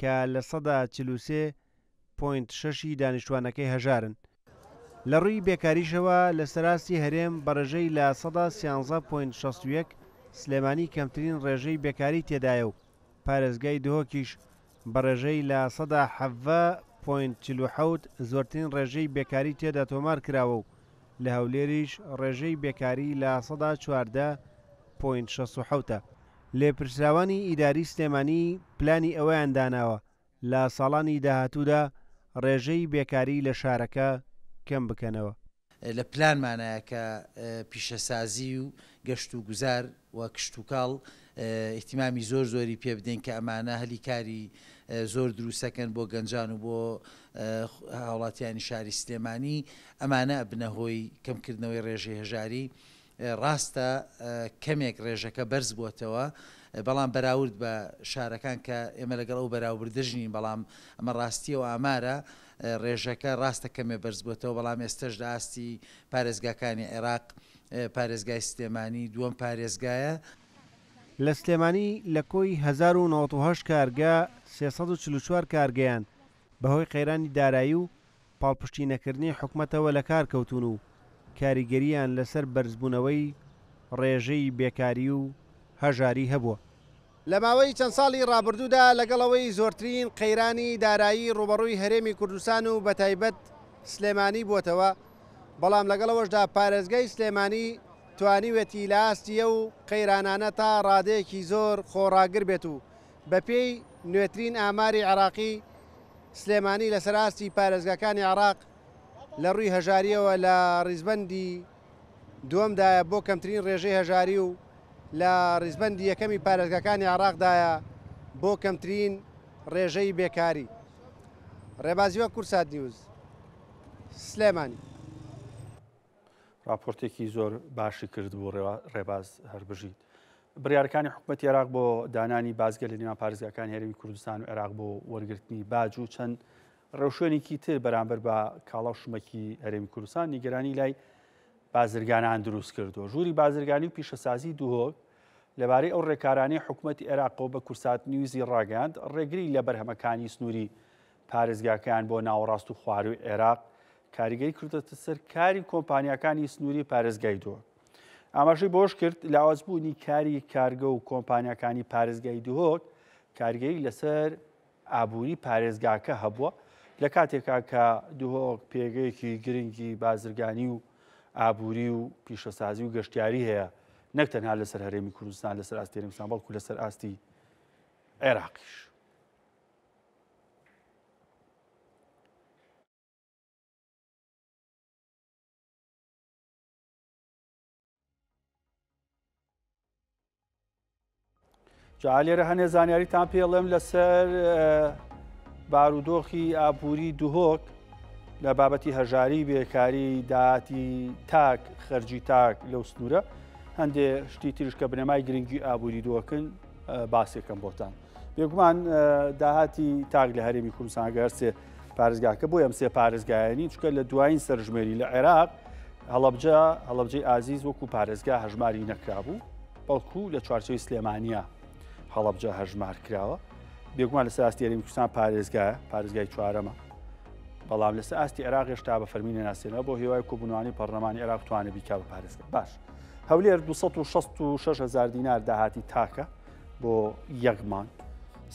کە 43.6% ی دانیشتوانەکەی هەژارن. لە ڕووی بێکاریشەوە لەسەر ئاستی هەرێم بە ڕێژەی 13.61% سلێمانی کەمترین ڕێژەی بێکاری تێدایە و پارێزگای دهۆکیش بە ڕێژەی 17.47% زۆرترین ڕێژەی بێکاری تێدا تۆمار کراوە و لە هەولێریش ڕێژەی بێکاری 14.67% ە. لێپرسراوانی ئیداری سلێمانی پلانی ئەوەیان داناوە لە ساڵانی داهاتوودا ڕێژەی بێکاری لە شارەکە کەم بکەنەوە. لە پلانمانایە کە پیشەسازی و گەشتوگوزار و کشتوکاڵ ئیهتیمامی زۆر زۆری پێ بدەین کە ئەمانە هەلی کاری زۆر دروستەکەن بۆ گەنجان و بۆ هاوڵاتیانی شاری سلێمانی، ئەمانە ئەبنە هۆی کەمکردنەوەی ڕێژەی هەژاری. ڕاستە کەمێک ڕێژەکە بەرز بووەتەوە، بەڵام بەراورد بە شارەکان کە ئێمە لەگەڵ ئەو بەراوردەش نین، بەڵام ئەمە ڕاستییە و ئامارە، ڕێژەکە ڕاستە کەمێ بەرز بووەتەوە، بەڵام ئێستەش لە ئاستی پارێزگاکانی عێراق پارێزگای سلێمانی دووەم پارێزگایە. لە سلێمانی لە کۆی 1098 کارگە، 344 کارگەیان بەهۆی قەیرانی دارایی و پاڵپشتی نەکردنی حکومەتەوە لەکار کەوتوون و کاریگەرییان لەسەر بەرزبوونەوەی ڕێژەی بێکاری و هەژاری هەبووە. لە ماوەی چەند ساڵی ڕابردوودا لەگەڵ ئەوەی زۆرترین قەیرانی دارایی ڕووبەڕووی هەرێمی کوردستان و بەتایبەت سلێمانی بووەتەوە، بەڵام لەگەڵ ئەوەشدا پارێزگای سلێمانی توانیویەتی لە ئاستی ئەو قەیرانانە تا ڕادەیەکی زۆر خۆڕاگر بێت و بەپێی نوێترین ئاماری عێراقی سلێمانی لەسەر ئاستی پارێزگاکانی عێراق لە ڕووی هەژارییەوە لە ڕیزبەندی دووەمدایە بۆ کەمترین ڕێژەی هەژاری و لە ڕیزبەندی یەکەمی پارێزگاکانی عێراقدایە بۆ کەمترین ڕێژەی بێکاری. ڕێباز هیوا کوردسات نیوز، سلێمانی. راپۆرتێکی زۆر باشی کردبوو ڕێباز هەربژیت. بڕیارەکانی حکوومەتی عێراق بۆ دانانی بازگە لە نێوان پارێزگاکانی هەرێمی کوردستان و عێراق بۆ وەرگرتنی باج و چەند ڕێوشوێنێکی تر بەرامبەر بە کاڵا و شمەکی هەرێمی کوردستان نیگەرانی لای بازرگانان دروست کردووە. ژووری بازرگانی و پیشەسازی دهۆک لەبارەی ئەو ڕێکارانەی حکوومەتی عێراقەوە بە کورسات نیوزی ڕاگەیاند، ڕێگری لە بەرهەمەکانی سنووری پارێزگاکەیان بۆ ناوەڕاست و خوارووی عێراق کاریگەری کردووەتە سەر کاری کۆمپانیاکانی سنووری پارێزگای دهۆک. ئاماژەی بەوەشکرد، لاوازبوونی کاری کارگە و کۆمپانیاکانی پارێزگای دهۆک کاریگەری لەسەر ئابووری پارێزگاکە هەبووە، لە کاتێکا کە دهۆک پێگەیەکی گرنگی بازرگانی و ئابووری و پیشەسازی و گەشتیاری هەیە، نەک تەنها لەسەر هەرێمی کوردستان لەسەر ئاستی هەرێمی کوردستان بەڵکو لەسەر ئاستی عێراقیش. جا لێرە هەنێ زانیاریتان پێڵێم لەسەر بارودۆخی ئابووری دهۆک لە بابەتی هەژاری بێکاری داهاتی تاک خەرجی تاک لەو سنوورە هەندێ شتی تریش کە بنەمای گرنگی ئابووری دۆکن باسێکم بۆتان. بێگومان داهاتی تاک لە هەرێمی کوردستان گەر سێ پارێزگاکە بۆ ئەم سێ پارێزگایانی چکە لە دوایین سەرژمێری لە عێراق هەڵەبجە هەڵەبجەی ئازیز وەکو پارێزگا هەژماری نەکرابوو بەڵکو لە چوارچەوەی سلێمانیا هەڵەبجە هەژمار کراوە بێگومان لەسەر ئاستی هەرێمی کوردستان پارێزگایە پارێزگای چوارەمە بەڵام لەسەر ئاستی عێراق هێشتا بە فەرمی نەناسێنەوە بۆ هیوای کۆبوونەوەی پەرلەمانی عێراق توانێت بیکا بە پارێزگا باش هەولێر 266 هزار دینار داهاتی تاکە بۆ یەک مانگ.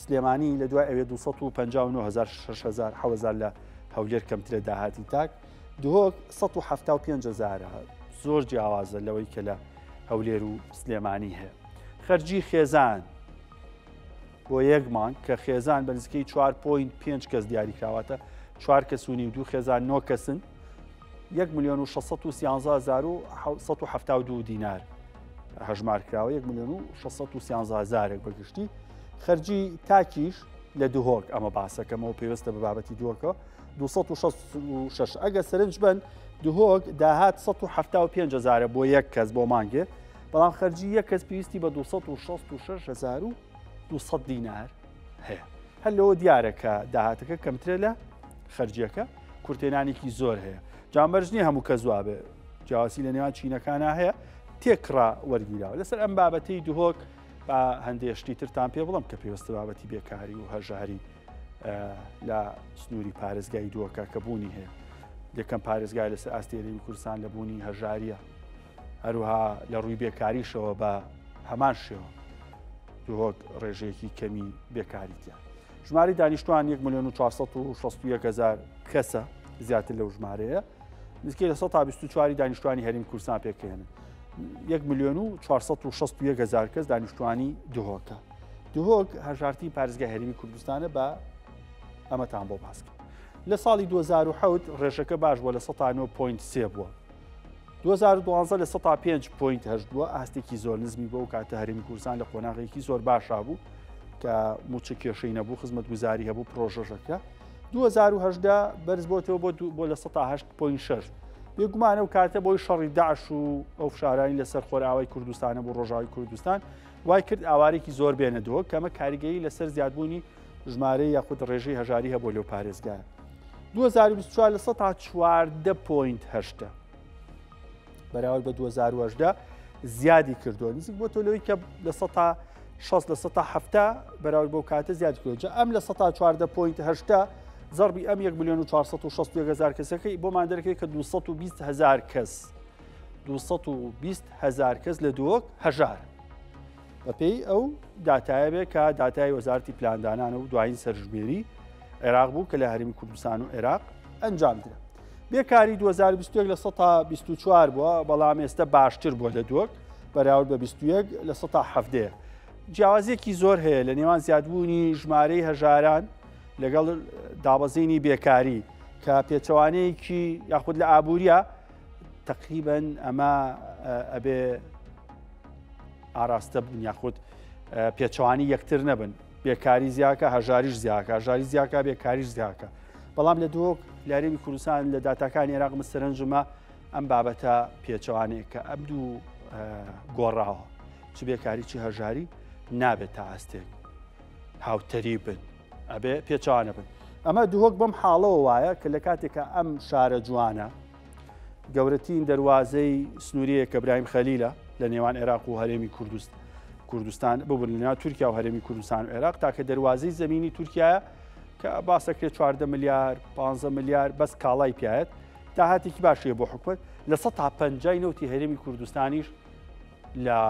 سلێمانی لە دوای ئەوێ 259 هزار 6 هزار 7 هزار لە هەولێر کەمترە داهاتی تاک. دهۆک 175 هزارە زۆر جیاوازە لەوەی کە لە هەولێر و سلێمانی هەیە. خەرجی خێزان بۆ یەک مانگ کە خێزان بە نزیکەی 4.5 کەس دیاریکراوەتە چوار کەس و نیو دوو خێزان نۆ کەسن 1 میلیۆن و 613 هزار و 172 دینار هەژمار کراوە 1 میلیۆن و 613 هزارێک بە گشتی خەرجی تاکیش لە دهۆک ئەمە باسەکەمەوە پێویستە بە بابەتی دهۆکەوە 266 ئەگە سەرنج بن دهۆک داهات 175 هزارە بۆ یەک کەس بۆ مانگێ بەڵام خەرجی یەک کەس پێویستی بە 266 هزار و 200 دینار. هەیە. هەر لەوە دیارە کە داهاتەکە کەمترە لە خەرجیەکە، کورتێنانێکی زۆر هەیە. جا مەرج نییە هەموو کەس وابێ، جیاوازی لە نێوان چینەکانا هەیە، تێکڕا وەرگیراوە. لەسەر ئەم بابەتەی دهۆک با هەندێ شتی ترتان پێ بڵم کە پێوەستە بابەتی بێکاری و هەژاری لە سنووری پارێزگای دهۆکە کە بوونی هەیە. یەکەم پارێزگای لەسەر ئاستی هەرێمی کوردستان لە بوونی هەژاریە. هەروها لە ڕووی بێکاریشەوە بە هەمان شێوە دهۆک ڕێژەیەکی کەمی بێکاری تیا. ژمارەی دانیشتوان 1 میلیۆن و 461 هزار کەسە زیاتر لەو ژمارەیە نزیکەی لە 124 دانیشتوانی هەرێمی کوردستان پێکهێنن. 1 میلیۆن و 461 هزار کەس دانیشتوانی دهۆکە. دهۆک هەژارترین پارێزگای هەرێمی کوردستانە بە ئەمەتان بۆ باس کرد. لە ساڵی 2007 ڕێژەکە باش بووە لە 9.3 بووە. 2012 لە 5.8 بووە ئاستێکی زۆر نزمی بۆ کاتە هەرێمی کوردستان لە قۆناغێکی زۆر باشا بوو کە موچە کێشەی نەبوو خزمەتگوزاری هەبوو پرۆژەشەکە 2018 بەرز بۆتەوە بۆ بۆ لە 8.6 بێگومانە و کاتە بۆی شەڕی داعش و ئەو فشارانی لەسەر خۆراوای کوردستانە بۆ ڕۆژاوی کوردستان وای کرد ئاوارێکی زۆر بێنە دهۆک کەمە کاریگەری لەسەر زیادبوونی ژمارەی یاخود ڕێژەی هەژاری هەبوو لەو پارێزگایە. 2024 لە سەتا 14.8 بەراورد بە 2018 زیادی کردووە نزیک بۆ تۆ لەوەی کە لە سەتا 60 لە سەتا 70 بەراورد بەو کاتە زیاد کردووە جا ئەم لە سەتا 14.8 زەربی ئەم 1 میلیۆن و 461 هزار کەسەکەی بۆمان دەرەکەوێت کە 220 هزار کەس 220 هزار کەس لە دهۆک هەژار بەپێی ئەو داتایە بێ کە داتای وەزارتی پلاندانان و دوایین سەرژمێری عێراق بوو کە لە هەرێمی کوردستان و عێراق ئەنجام درا. بێکاری 2021 لە 24 بووە بەڵام ئێستا باشتر بووە لە دۆک بەراورد بە 21 لە 17 جیاوازیەکی زۆر هەیە لە نێوان زیادبوونی ژمارەی هەژاران لەگەڵ دابەزینی بێکاری کە پێچەوانەیەکی یاخود لە ئابووریە تقریبن ئەمە ئەبێ ئاراستە بن یاخود پێچەوانی یەکتر نەبن بێکاری زیاکە هەژاریش زیاکە هەژاری زیاکە بێکاریش زیاکە بەڵام لە دهۆک لە هەرێمی کوردستان لە داتاکانی عێراق من سەرنجمە ئەم بابەتە پێچەوانەیە کە ئەم دوو گۆڕاوە چ بێکاری چ هەژاری نابێت تا ئاستێک هاوتەری بن ئەبێ پێچوانە بن ئەمە دهۆک بەم حاڵەوە وایە کە لە کاتێکە ئەم شارە جوانە گەورەترین دەروازەی سنووریە کە برایم خەلیلە لە نێوان عێراق و هەرێمی کوردست کوردستان ببن لە تورکیا و هەرێمی کوردستان و عێراق تاکە دەروازەی زەمینی تورکایە کە باسەکرێت 14 ملیار 15 ملیار بەس کاڵای پیاەت داهاتێکی باشیە بۆ حکومت لە 150 نەوتی هەرێمی کوردستانیش لە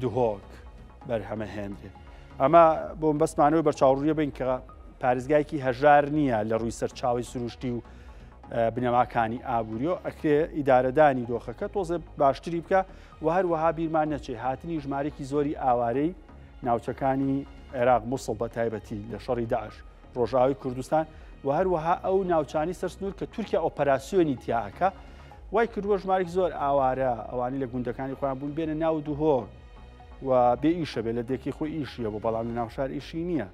دهۆک بەرهەمەهێنرێ ئەمە بۆ بەسمانەوەی بەرچاوڕوویە بین کە پارێزگایەکی هەژار نییە لە ڕووی سەرچاوی سروشتی و بنەماکانی ئابووریەوە ئەکرێ ئیدارەدانی دۆخەکە تۆزێ باشتری بکە و هەروەها بیرمان نەچێ هاتنی ژمارێکی زۆری ئاوارەی ناوچەکانی عێراق موسڵ بە تایبەتی لە شەڕی داعش ڕۆژاوی کوردستان و هەروەها ئەو ناوچانی سەر سنوور کە تورکیا ئۆپەراسیۆنی تیاکە وای کردووە ژمارێکی زۆر ئاوارە ئەوانی لە گوندەکانی خۆیان بوون بێنە ناو دهۆک و بێ ئیشە بێ لە دێکی خۆی ئیشیە بۆ بەڵام لە ناوشار ئیشی نییە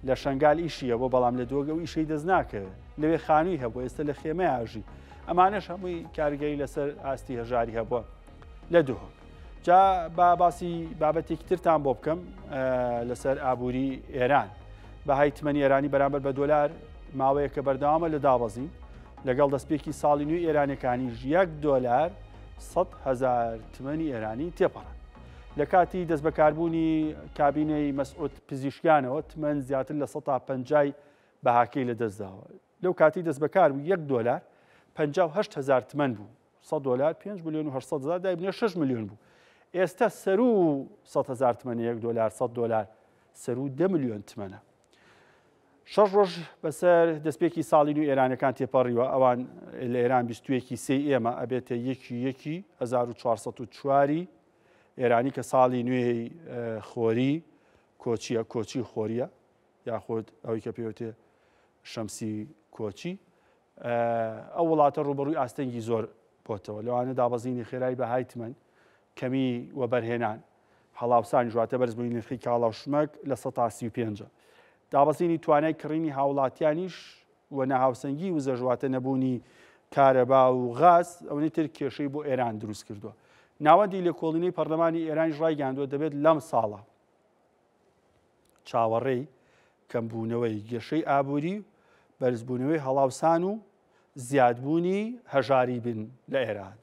لە شنگال ئیشیە بۆ بەڵام لە دۆگە و ئیشەی دەست ناکەوێت لەوێ خانووی هەبوو ئێستا لە خێمە ئاژی ئەمانەش هەمووی کارگەری لەسەر ئاستی هەژاری هەبووە لە دهۆک جا با باسی بابەتێکی ترتان بۆ بکەم لەسەر ئابووری ئێران بەهای تمەنی ئێرانی بەرامبەر بە دۆلار ماوەیەکە بەردەوامە لە دابەزین لەگەڵ دەستپێکی ساڵی نوێی ئێرانەکانیش یەک دۆلار 100 هزار تمەنی ئێرانی تێپەڕن لە کاتی دەستبەکاربوونی کابینەی مەسعود پزیشکیانەوە تمەن زیاتر لە 150 بەهاکەی لەدەستداوە لەو کاتی دەستبەکار بوو یەک دۆلار 58 هزار تمەن بوو 100 دۆلار 5 میلیۆن و 800 هزار دایبنێ 6 میلیۆن بوو ئێستا سەروو 100 هزار تمەنە یەک دۆلار 100 دۆلار سەروو 10 میلیۆن تمەنە شەش ڕۆژ بەسەر دەستپێکی ساڵی نوێی ئێرانەکان تێپەڕیوە ئەوان لە ئێران بیستویەکی سێی ئێمە ئەبێتە یەکی یەکی 1404 ئێرانی کە ساڵی نوێی خۆری کۆچیە کۆچی خۆریە یاخود ئەوەی کە پێوتێ شەمسی کۆچی ئەو وڵاتە ڕوبەڕووی ئاستەنگی زۆر بۆتەوە لەوانە دابەزینی خێرای بەهای تمەن کەمی وەبەرهێنان هەڵاوسانی ژواتە بەرزبوونی نرخی کاڵا و شمەک لە 35 دابەزینی توانای کڕینی هاوڵاتیانیش و ناهاوسەنگی وزەش واتە نەبوونی کارەبا و غاز ئەوەی تر کێشەی بۆ ئێران دروست کردووە. ناوەندی لێکۆڵینەوەی پەرلەمانی ئێرانیش ڕایگەیاندووە دەبێت لەم ساڵە چاوەڕێی کەمبوونەوەی گەشەی ئابووری و بەرزبوونەوەی هەڵاوسان و زیادبوونی هەژاری بن لە ئێران.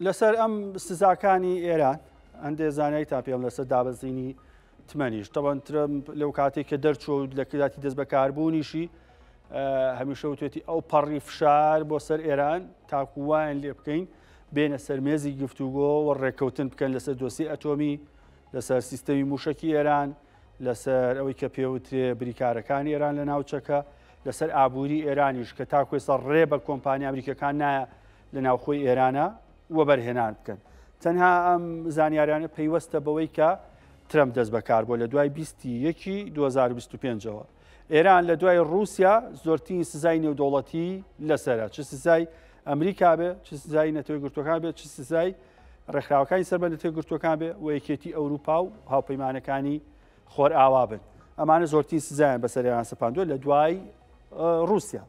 لەسەر ئەم سزاکانی ئێران هەندێ زانیاریتان پێم لەسەر دابەزینی تمەنیش تەبەن ترەمپ لەو کاتێک کە دەرچوو لە کاتی دەست بەکاربوونیشی هەمیشە وتێتی ئەو پەڕی فشار بۆ سەر ئێران تاکووایان لێ بکەین بێنە سەر مێزی گفتوگۆ و ڕێککەوتن بکەن لەسەر دۆسی ئەتۆمی لەسەر سیستەمی موشکی ئێران لەسەر ئەوەی کە پێوترێ بریکارەکانی ئێران لە ناوچەکە لەسەر ئابووری ئێرانیش کە تاکو ئێستا ڕێ بە کۆمپانیا ئەمریکیەکان نایە لە ناوخۆی ئێرانە وەبەرهێنان بکەن. تەنها ئەم زانیاریانە پەیوەستە بەوەی کە ترەمپ دەست بەکار بووە لە دوای 20 یەکی 2025ەوە. ئێران لە دوای ڕووسیا زۆرترین سزای نێودەوڵەتی لەسەرە، چ سزای ئەمریکا بێ، چ سزای نەتەوە یەکگرتووەکان بێ، چ سزای ڕێکخراوەکانی سەر بە نەتەوە یەکگرتووەکان بێ و یەکێتی ئەوروپا و هاوپەیمانەکانی خۆرئاوا بن. ئەمانە زۆرترین سزایان بەسەر ئێران سەپاندووە لە دوای ڕووسیا.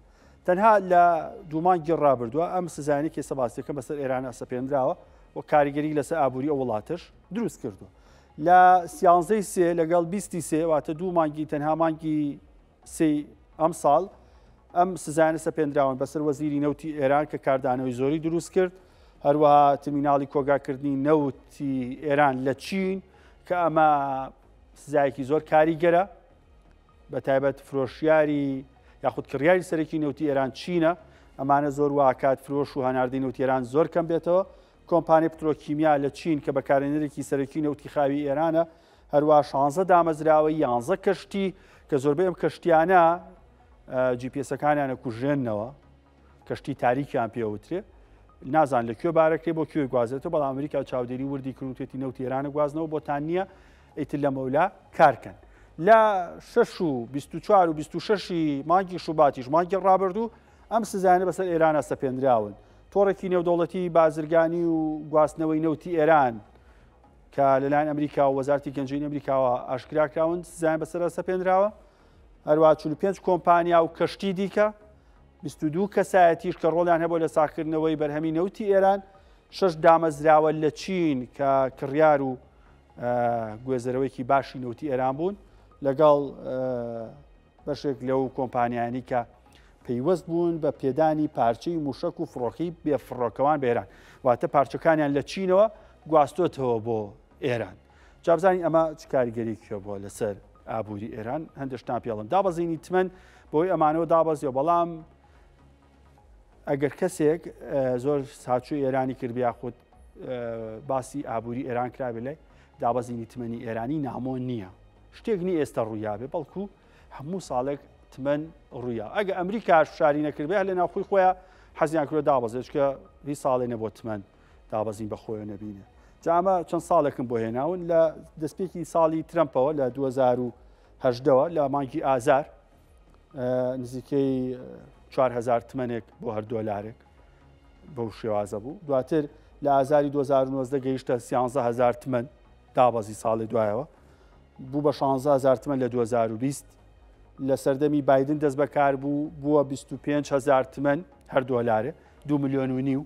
تەنها لە دوو مانگی ڕابردووە ئەم سزایانەی کە ئێستا باسی دەکەم بەسەر ئێرانە سەپێنراوە و کاریگەری لەسەر ئابووری ئەو وڵاتەش دروست کردووە. لە سیانزەی سێ لەگەڵ بیستی سێ واتە دوو مانگی تەنها مانگی سێی ئەمساڵ ئەم سزایانە سەپێنراون بەسەر وەزیری نەوتی ئێران کە کاردانەوەی زۆری دروست کرد هەروەها ترمیناڵی کۆگاکردنی نەوتی ئێران لە چین کە ئەمە سزایەکی زۆر کاریگەرە بە تایبەت فرۆشیاری یاخود کڕیاری سەرەکی نەوتی ئێران چینە، ئەمانە زۆر واکات فرۆش و هەناردەی نەوتی ئێران زۆر کەم بێتەوە. کۆمپانیای پترۆکیمیا لە چین کە بەکارهێنەرێکی سەرەکی نەوتی خاوی ئێرانە، هەروەها شانزە دامەزراوەی یانزە کەشتی کە زۆربەی ئەم کەشتیانە جی پی ئێسەکانیان ئەکوژێننەوە. کەشتی تاریکیان پێوترێ نازان لە کوێ بارەکرێ بۆ کوێ گوازێتەوە بەڵام ئەمریکا چاودێری وردی کردوتێتی نەوتی ئێرانە گوازنەوە بۆتان نییە ئیتر لە مەولا کارکەن لە 6 و 24 و 26 مانگی شوباتیش مانگی ڕابردوو ئەم سزایانە بەسەر ئێرانە سەپێنراون تۆڕێکی نێودەوڵەتی بازرگانی و گواستنەوەی نەوتی ئێران کە لەلایەن ئەمریکا و وەزارتی گەنجینی ئەمریکاوە ئاشکرا کراون سزایان بەسەر سەپێنراوە هەروە 45 کۆمپانیا و کەشتی دیکە 22 کەسایەتیش کە ڕۆڵیان هەبووە لە ساغکردنەوەی بەرهەمی نەوتی ئێران، شەش دامەزراوە لە چین کە کڕیار و گوێزەرەوەیەکی باشی نەوتی ئێران بوون، لەگەڵ بەشێک لەو کۆمپانیانی کە پەیوەست بوون بە پێدانی پارچەی موشک و فڕۆکەی بێفڕۆکەوان بە ئێران، واتە پارچەکانیان لە چینەوە گواستۆتەوە بۆ ئێران. جا بزانین ئەمە چ کاریگەریەکی هەبووە لەسەر ئابووری ئێران هەندێک شتان پێڵم دابەزینی تمەن بۆی ئەمانەوە دابەزیەوە بەڵام ئەگەر کەسێک زۆر ساچوو ئێرانی کرد یاخود باسی ئابووری ئێران کرابێ لای دابەزینی تمەنی ئێرانی نامۆ نییە شتێک نی ئێستا ڕوویابێ بەڵکو هەموو ساڵێک تمەن ڕوویا ئەگە ئەمریکاش فشاری نەکردبێ لە ناوخۆی خۆیان حەزیان کردو دابەزێت چکە هیچ ساڵێ نەبووە تمەن دابەزین بە خۆیەوە نەبینێ. جا ئەمە چەند ساڵێکم بۆ هێناون لە دەستپێکی ساڵی ترەمپەوە لە 2018ەوە لە مانگی ئازار نزیکەی 4000 تمەنێک بۆ هەر دۆلارێک بەو شێوازە بوو دواتر لە ئازاری 2019 گەیشتە 13000 تمەن دابەزی ساڵی دوایەوە بوو بە 16000 تمەن لە 2020 لە سەردەمی بایدن دەست بەکار بوو بووە 25000 تمەن هەر دۆلارێ 2 ملیۆن و نیو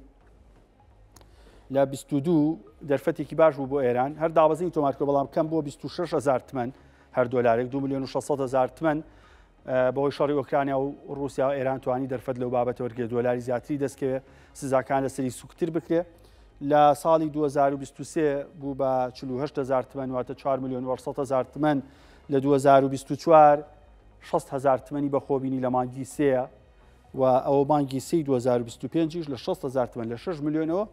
لە 22 دەرفەتێکی باش بوو بۆ ئێران هەر دابەزینی تۆمار کرد بەڵام کەم بووە 26 هزار تمەن هەر دۆلارێک 2 میلیۆن و 600 هزار تمەن بەهۆی شەڕی ئۆکرانیا و رووسیا و ئێران توانی دەرفەت لەو بابەتە وەرگێ دۆلاری زیاتری دەستکەوێ سزاکان لەسەری سوکتر بکرێ لە ساڵی 2023 بوو بە 48 هزار تمەن واتە 4 میلیۆن و 800 هزار تمەن لە 2024 60 هزار تمەنی بەخۆبینی لە مانگی سێ و ئەوە مانگی سێی 2025 یش لە 60 هەزار تمەن لە 6 ملیۆنەوە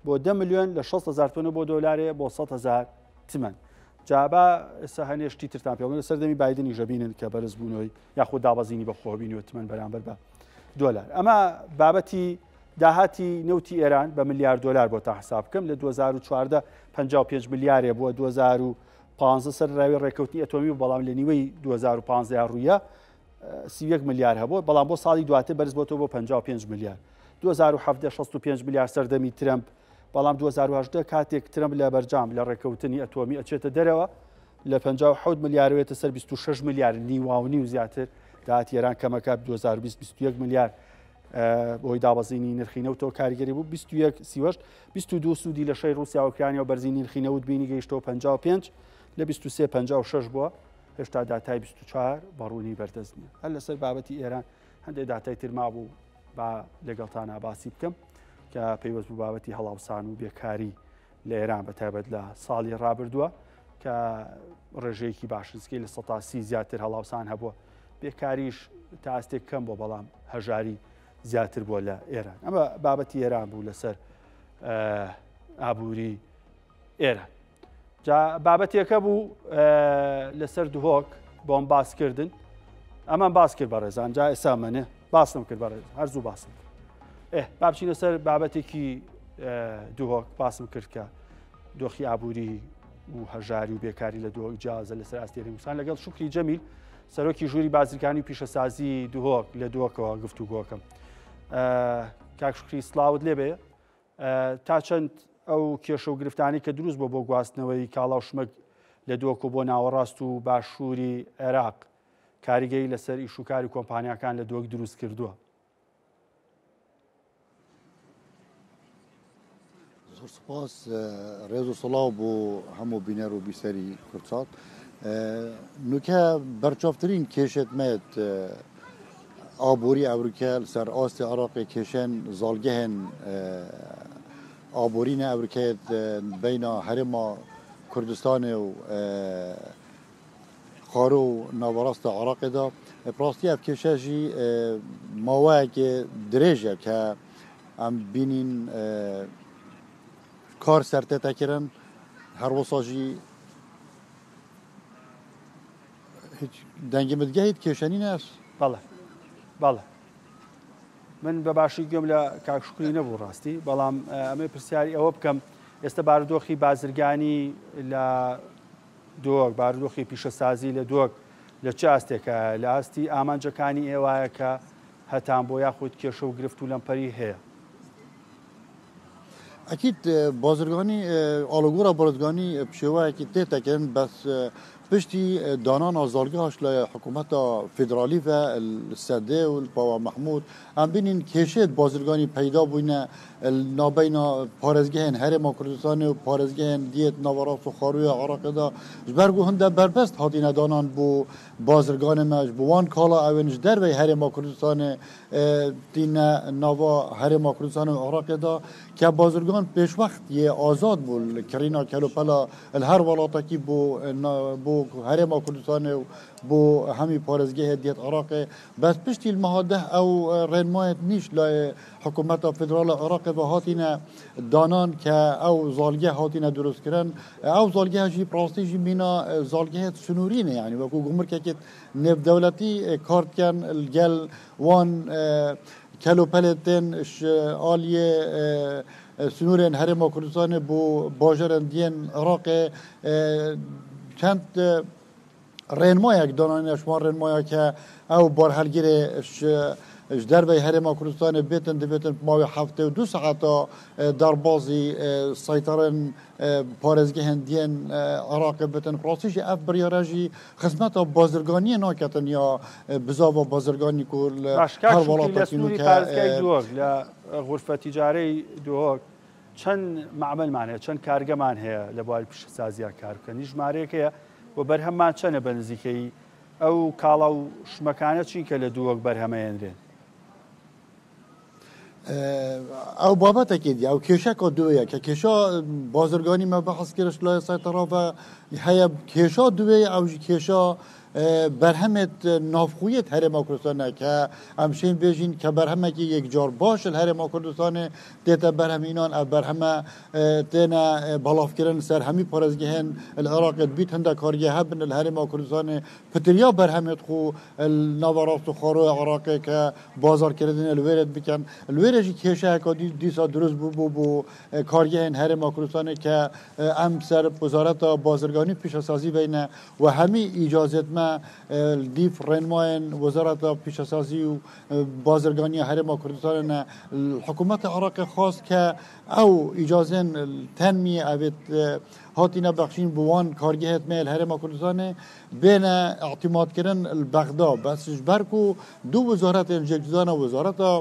بۆ 10 ملیۆن لە 60 هەزار تمەنەوە بۆ دۆلارێ بۆ 100 هەزار تمەن. جا با ئێستا هەنێ شتی ترتان پێ بڵێم لە سەردەمی بایدنیش ئەبینن کە بەرزبوونەوەی یاخود دابەزینی بە خۆوە بینیوە تمەن بەرامبەر بە دۆلار. ئەمە بابەتی داهاتی نەوتی ئێران بە ملیار دۆلار بۆ تا حساب بکەم لە 2014 55 ملیارێ بووە 2015 سەر راوی ڕێککەوتنی ئەتۆمی بوو بەڵام لە نیوەی 2015 ڕوویە 31 ملیار هەبوو، بەڵام بۆ ساڵی دواتر بەرزبۆتەوە بۆ 55 ملیار. 2017 65 ملیار سەردەمی ترەمپ، بەڵام 2018 کاتێک ترەمپ لە بەرجام لە ڕێککەوتنی ئەتۆمی ئەچێتە دەرەوە لە 57 ملیارەوێتە سەر 26 ملیار نیواونیو زیاتر داهاتی ئێران کەمەکە 2020 21 ملیار. بۆی دابەزینی نرخی نەوتەوە کاریگەری بوو 21 سیوەشت 22 سوودی لە شەی رووسیا ئۆکرانیا و بەرزی نرخی نەوت بینی گەیشتەوە 55 لە 23 56 بووە هێشتا داتای 24 بەڕوونی بەردەست نییە هەر لەسەر بابەتی ئێران هەندێک داتای تر مابوو با لەگەڵتانا باسی بکەم کە پەیوەست بوو بابەتی هەڵاوسان و بێکاری لە ئێران بە تایبەت لە ساڵی ڕابردووە کە ڕێژەیەکی باش نزیکەی 30% زیاتر هەڵاوسان هەبووە بێکاریش تا ئاستێک کەم بۆ بەڵام هەژاری زیاتر بووە لە ئێران ئەمە بابەتی ئێران بوو لەسەر ئابووری ئێران جا بابەتێکە بوو لەسەر دهۆک بۆم باسکردن ئەمان باس کرد بەڕێزان جا ئێسا منێ باسم کرد بەڕێز هەر زوو باسم کرد ئێ با بچینە سەر بابەتێکی دهۆک باسم کرد کە دۆخی ئابووری و هەژاری و بێکاری لە دهۆک جیازە لەسەر ئاستی هەرێم لەگەڵ شوکری جەمیل سەرۆکی ژووری بازرگانی و پیشەسازی دهۆک لە دهۆکەوە گفتوگۆکەم کاک شوکری سڵاوت لێبێ تا چەند ئەو کێشە و گرفتانی کە دروست بۆ بۆ گواستنەوەی کاڵا و شمەک لە دۆک و بۆ ناوەڕاست و باشووری عێراق کاریگەری لەسەر ئیش و کاری کۆمپانیاکان لە دۆک دروست کردووە. زۆر سپاس ڕێز و سڵاو بۆ هەموو بینەر و بیسەری کوردسات نوکە بەرچاوترین کێشت مێت ئابووری ئەوروکە سەر ئاستی عراقی کێشێن زاڵگەهێن ئابوورینە ئەوروکەیت بینە هەرێما کوردستانێ و خارۆ و ناوەڕاستە عراقێدا پراستی ئەف کێشە ژی ماوەیەکی درێژە کە ئەم بینین کار سەرتێتەکردن هەروەسا ژی هیچ دەنگی مدگە هیچ کێشەنی ناس بەڵێ بەڵێ من بە باشی گوێم لە کاک شوکری نەبوو ڕاستی بەڵام ئەمێ پرسیاری ئەوە بکەم ئێستا بارودۆخی بازرگانی لە دۆک بارودۆخی پیشەسازی لە دۆک لە چ ئاستێکە لە ئاستی ئامانجەکانی ئێوایە کە هەتان بۆ یاخود کێشە و گرفت و لەمپەری هەیە؟ ئەکید بازرگانی ئاڵوگۆڕە بازرگانی بشێوەیەکی تێتەکەن بەس پشتی دانانا زاڵگەهاش لە حکوومەتە فیدرالی و سەدێ و پاوە مەحمود ئەم بینین کێشێت بازرگانی پەیدا بووینە نابینا پارێزگەهێن هەرێما کوردستانی و پارێزگەهێن دیێت ناوەڕاست و خارویە عراقێدا ژبەر گو هەندە بەربەست هاتینە دانان بۆ بازرگانێ مەش بۆ وان کاڵا ئەوێن ژ دەرڤەی هەرێما کوردستانێ تینە ناڤا هەرێما کوردستان و عێراقێ دا کە بازرگان پێشوەخت یێ ئازاد بوو ل کڕینا کەلوپەلا ل هەر وڵاتەکی بۆ بۆ هەرێما کوردستانێ و بۆ هەمی پارێزگەهێ دیێت عێراقێ بەس پشتی ل مەها دەه ئەو ڕێنمایەت نیش لایێ حکوومەتا فیدراڵ عێراقێ ڤە هاتینە دانان کە ئەو زاڵگە هاتینە دروست کرن ئەو زاڵگەه ژی پڕاستی ژی مینا زاڵگەهێت سنوورینە یانی وەکوو گومرکەکێت نێودەولەتی کار دکەن لگەل وان کەلوپەلێ تێن ئالیێ سنوورێن هەرێما کوردستانێ بۆ باژەرن دیێن عێراقێ چەند ڕێنمایەک دانانە شما ڕێنمایە کە ئەو بارهەلگرێ ژ دەرڤەی هەرێما کوردستانێ بێتن دبێتن ماوەی 72 سەعەتا دەربازی سەیتەرن پارێزگەهێن دیێن عێراقێ بتن ڕاستی ژی ئەف بڕیارە ژی خزمەتا بازرگانیە ناکەتن یا بزاڤا بازرگانی کو لە باش کاک هەر شوکری لە وڵاتەکی سنووری نوکە پارێزگای دهۆک لە غورفە تیجارەی دهۆک چەند مەعمەلمان هەیە چەند کارگەمان هەیە لە بواری پیشەسازیا کار بکەن هیچ ژمارەیەک هەیە و بەرهەممان چەنە بە نزیکەیی ئەو کاڵا و شمەکانە چین کە لە دووەک بەرهەمەیەنرێن؟ ئەو بابەتەکی دی ئەو کێشەکە دوێیە کە کێشا بازرگانی مە بەحس کرش لای سەیتەڕاڤە هەیە کێشا دوێ ئەو ژی کێشا بەرهەمێت ناوخۆیەت هەرێما کوردستانە کە ئەم شین بێژین کە بەرهەمێکی یەکجار باش لە هەرێما کوردستانێ تێتە بەرهەمینان ئەو بەرهەمە تێنە بەڵافکردن سەر هەمی پارێزگەهێن لە عێراقێت بیت هەندە کارگە هەبن لە هەرێما کوردستانێ پتریا بەرهەمێت خو ناوەڕاست و خواروی عێراقێ کە بازارکردنێ لوێرێت بکەن لوێرێ ژی کێشەیەکە دیسا دروست بوو بوو بۆ کارگەهێن هەرێما کوردستانێ کە ئەم سەر وەزارەتا بازرگانی پیشەسازی بینە و هەمی ئیجازێت مە دیف ڕێنمایەن وەزارەتا پیشەسازی و بازرگانی هەرێما کوردستانە حکوومەت عراق خواست کە ئەو ئیجازێن تەنمی ئەوێت هاتینە بەخشین بۆ وان کارگەهێت مێ هەرێما کوردستانێ بێنە اعتمادکردن بەغدا بەس ژبەر کو دوو وەزارەتێن جێگدانە وەزارەتا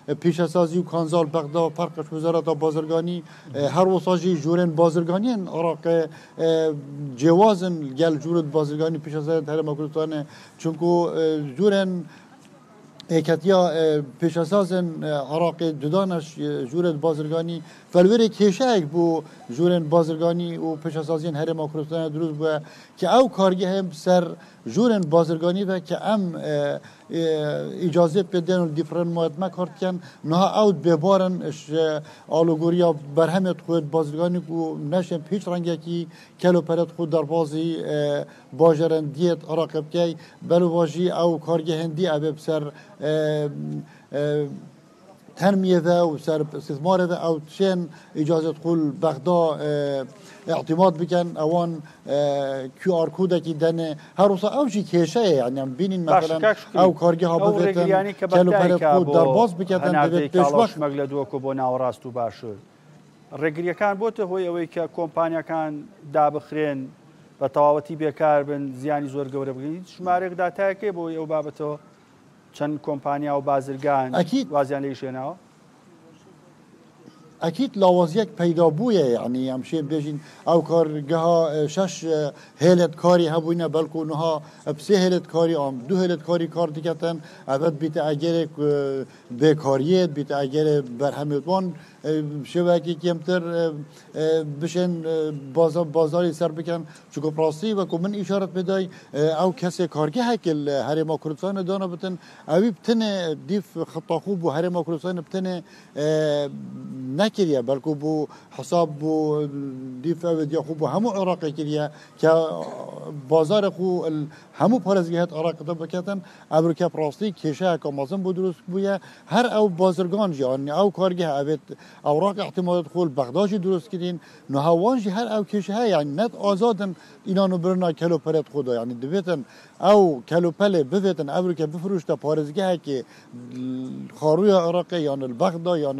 پیشەسازی و کانزا li Bexda ferq ji Wezareta Bazirganî her wisa jî jûrên bazirganiyên Iraqê cêwaz in li gel jûrên bazirganî pîşesaziyên Herêma Kurdistanê çunku jûrên Yeketiya pêşesazên Iraqê cuda ne ji jûrên bazirganî. Felwêrê kêşeyek bo jûrên bazirganî û pêşesaziyên Herêma Kurdistanê dirûst bûye ke ew kargehên bi ser jûrên bazirganî ve ke em îcazê pê dên û li dîfrên mayet me kar dikin, niha ew bêbar in ji alûgoriya berhemê xwe yê bazirganî ku neşên bi hîç rengekî kel û pelê xwe derbazî Bajarên diyê Iraqê bikey, belovajî ew kargehên dî ev ê bi ser termiyê ve û ser îstîsmarê ve ew tişên îcazet xwe li Bexda îtîmad bikin, ewan QR kodekî denê. Her wisa ew jî kêşe ye yanî em bînîn meselen ew kargeha bivêtin kel û perê xwe derbas biketin divê pêşwext. ڕێگرییەکان بۆتە هۆی ئەوەی کە کۆمپانیاکان دابخرێن بە تەواوەتی بێکار بن زیانی زۆر گەورە بگرن هیچ ژمارەیەک داتایەک هەیە بۆ ئەو بابەتەوە چەند کۆمپانیا و بازرگان ئەکید وازیان لێ هێناوە؟ ئەکید لاوازیەک پەیدا بوویە یعنی ئەم شێ بێژین ئەو کارگەها شەش هێلت کاری هەبووینە بەڵکو نها سێ هێلت کاری ئام دوو هێلت کاری کار دکەتن ئەبەت بیتە ئەگەرێک بێکاریێت بیتە ئەگەرێ بەرهەمێت وان شێوەیەکی کێمتر بشێن بازاری سەر بکەن چونکە ڕاستی وەکو من ئیشارەت پێدای ئەو کەسێ کارگەهێک لە هەرێما کوردستانە دانا بتن ئەوی بتنێ دیف خطاخو بۆ هەرێما کوردستانە بتنێ نەکریە بەڵکو بۆ حساب بۆ دیف ئەوێ دیاخو بۆ هەموو عێراقێ کریە کە بازارە خو هەموو پارێزگەهێت عێراق بکەتن ئەمریکا ڕاستی کێشەیەکە مەزن بۆ دروست بووە هەر ئەو بازرگان ژی ئان ئەو کارگە ئەوێت ئەوراق احتمالات خۆل بەغداژی دروست کردین نهاوان ژی هەر ئەو کێشە هەیە یعنی نەت ئازادن ئینان و برنا کەلو پەرێت خۆدا یعنی دەبێتن ئەو کەلوپەلێ ببێتن ئەمریکا بفروشتە پارێزگەهێکی خارویە عێراقی یان بەغدا یان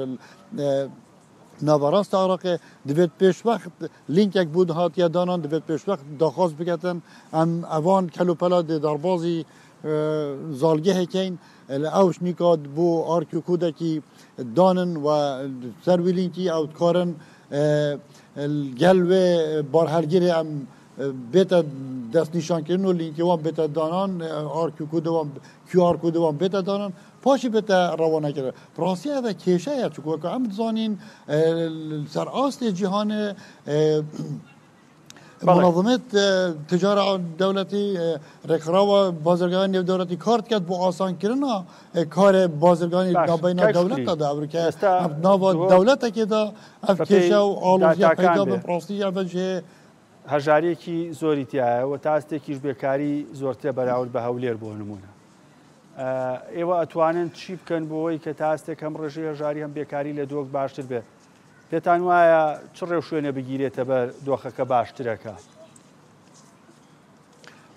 ناوەڕاست عراقێ دەبێت پێشوەخت لینکێک بوو هاتیە دانان دەبێت پێشوەخت داخواز بکەتن ئەم ئەوان کەلوپەلا دێ دەربازی زاڵگەهێکین لە ئەوش نیکات بۆ ئارکی کودێکی دانن و سەروی لینکی ئەو کارن گەل وێ بارهەلگیرێ ئەم بێتە دەستنیشانکردن و لینکی وان بێتە دانان ئارکی کودوان QR کودوان بێتە دانان پاشی بێتە ڕەوانەکردن ڕاستی ئەوە کێشەیە چونکە ئەم دزانین سەر ئاستی جیهانێ منظمات تجارە دەولەتی ڕێکخراوە بازرگانی نێودەولەتی کار دکات بۆ ئاسانکردنا کارێ بازرگانی نابینا دەولەتدا ئەمریکا ناوە دەولەتێکدا ئەف کێشە و ئاڵۆزیە پەیدا بن ڕاستی ئەڤە جێ هەژاریەکی زۆری تایە و تا ئاستێکیش بێکاری زۆرترە بەراورد بە هەولێر بۆ نمونە ئێوە ئەتوانن چی بکەن بۆی کە تا ئاستێک هەم ڕێژەی هەژاری هەم بێکاری لە دۆک باشتر بێت پێتان وایە چ ڕێوشوێنە بگیرێتە بەر دۆخەکە باشترەکە؟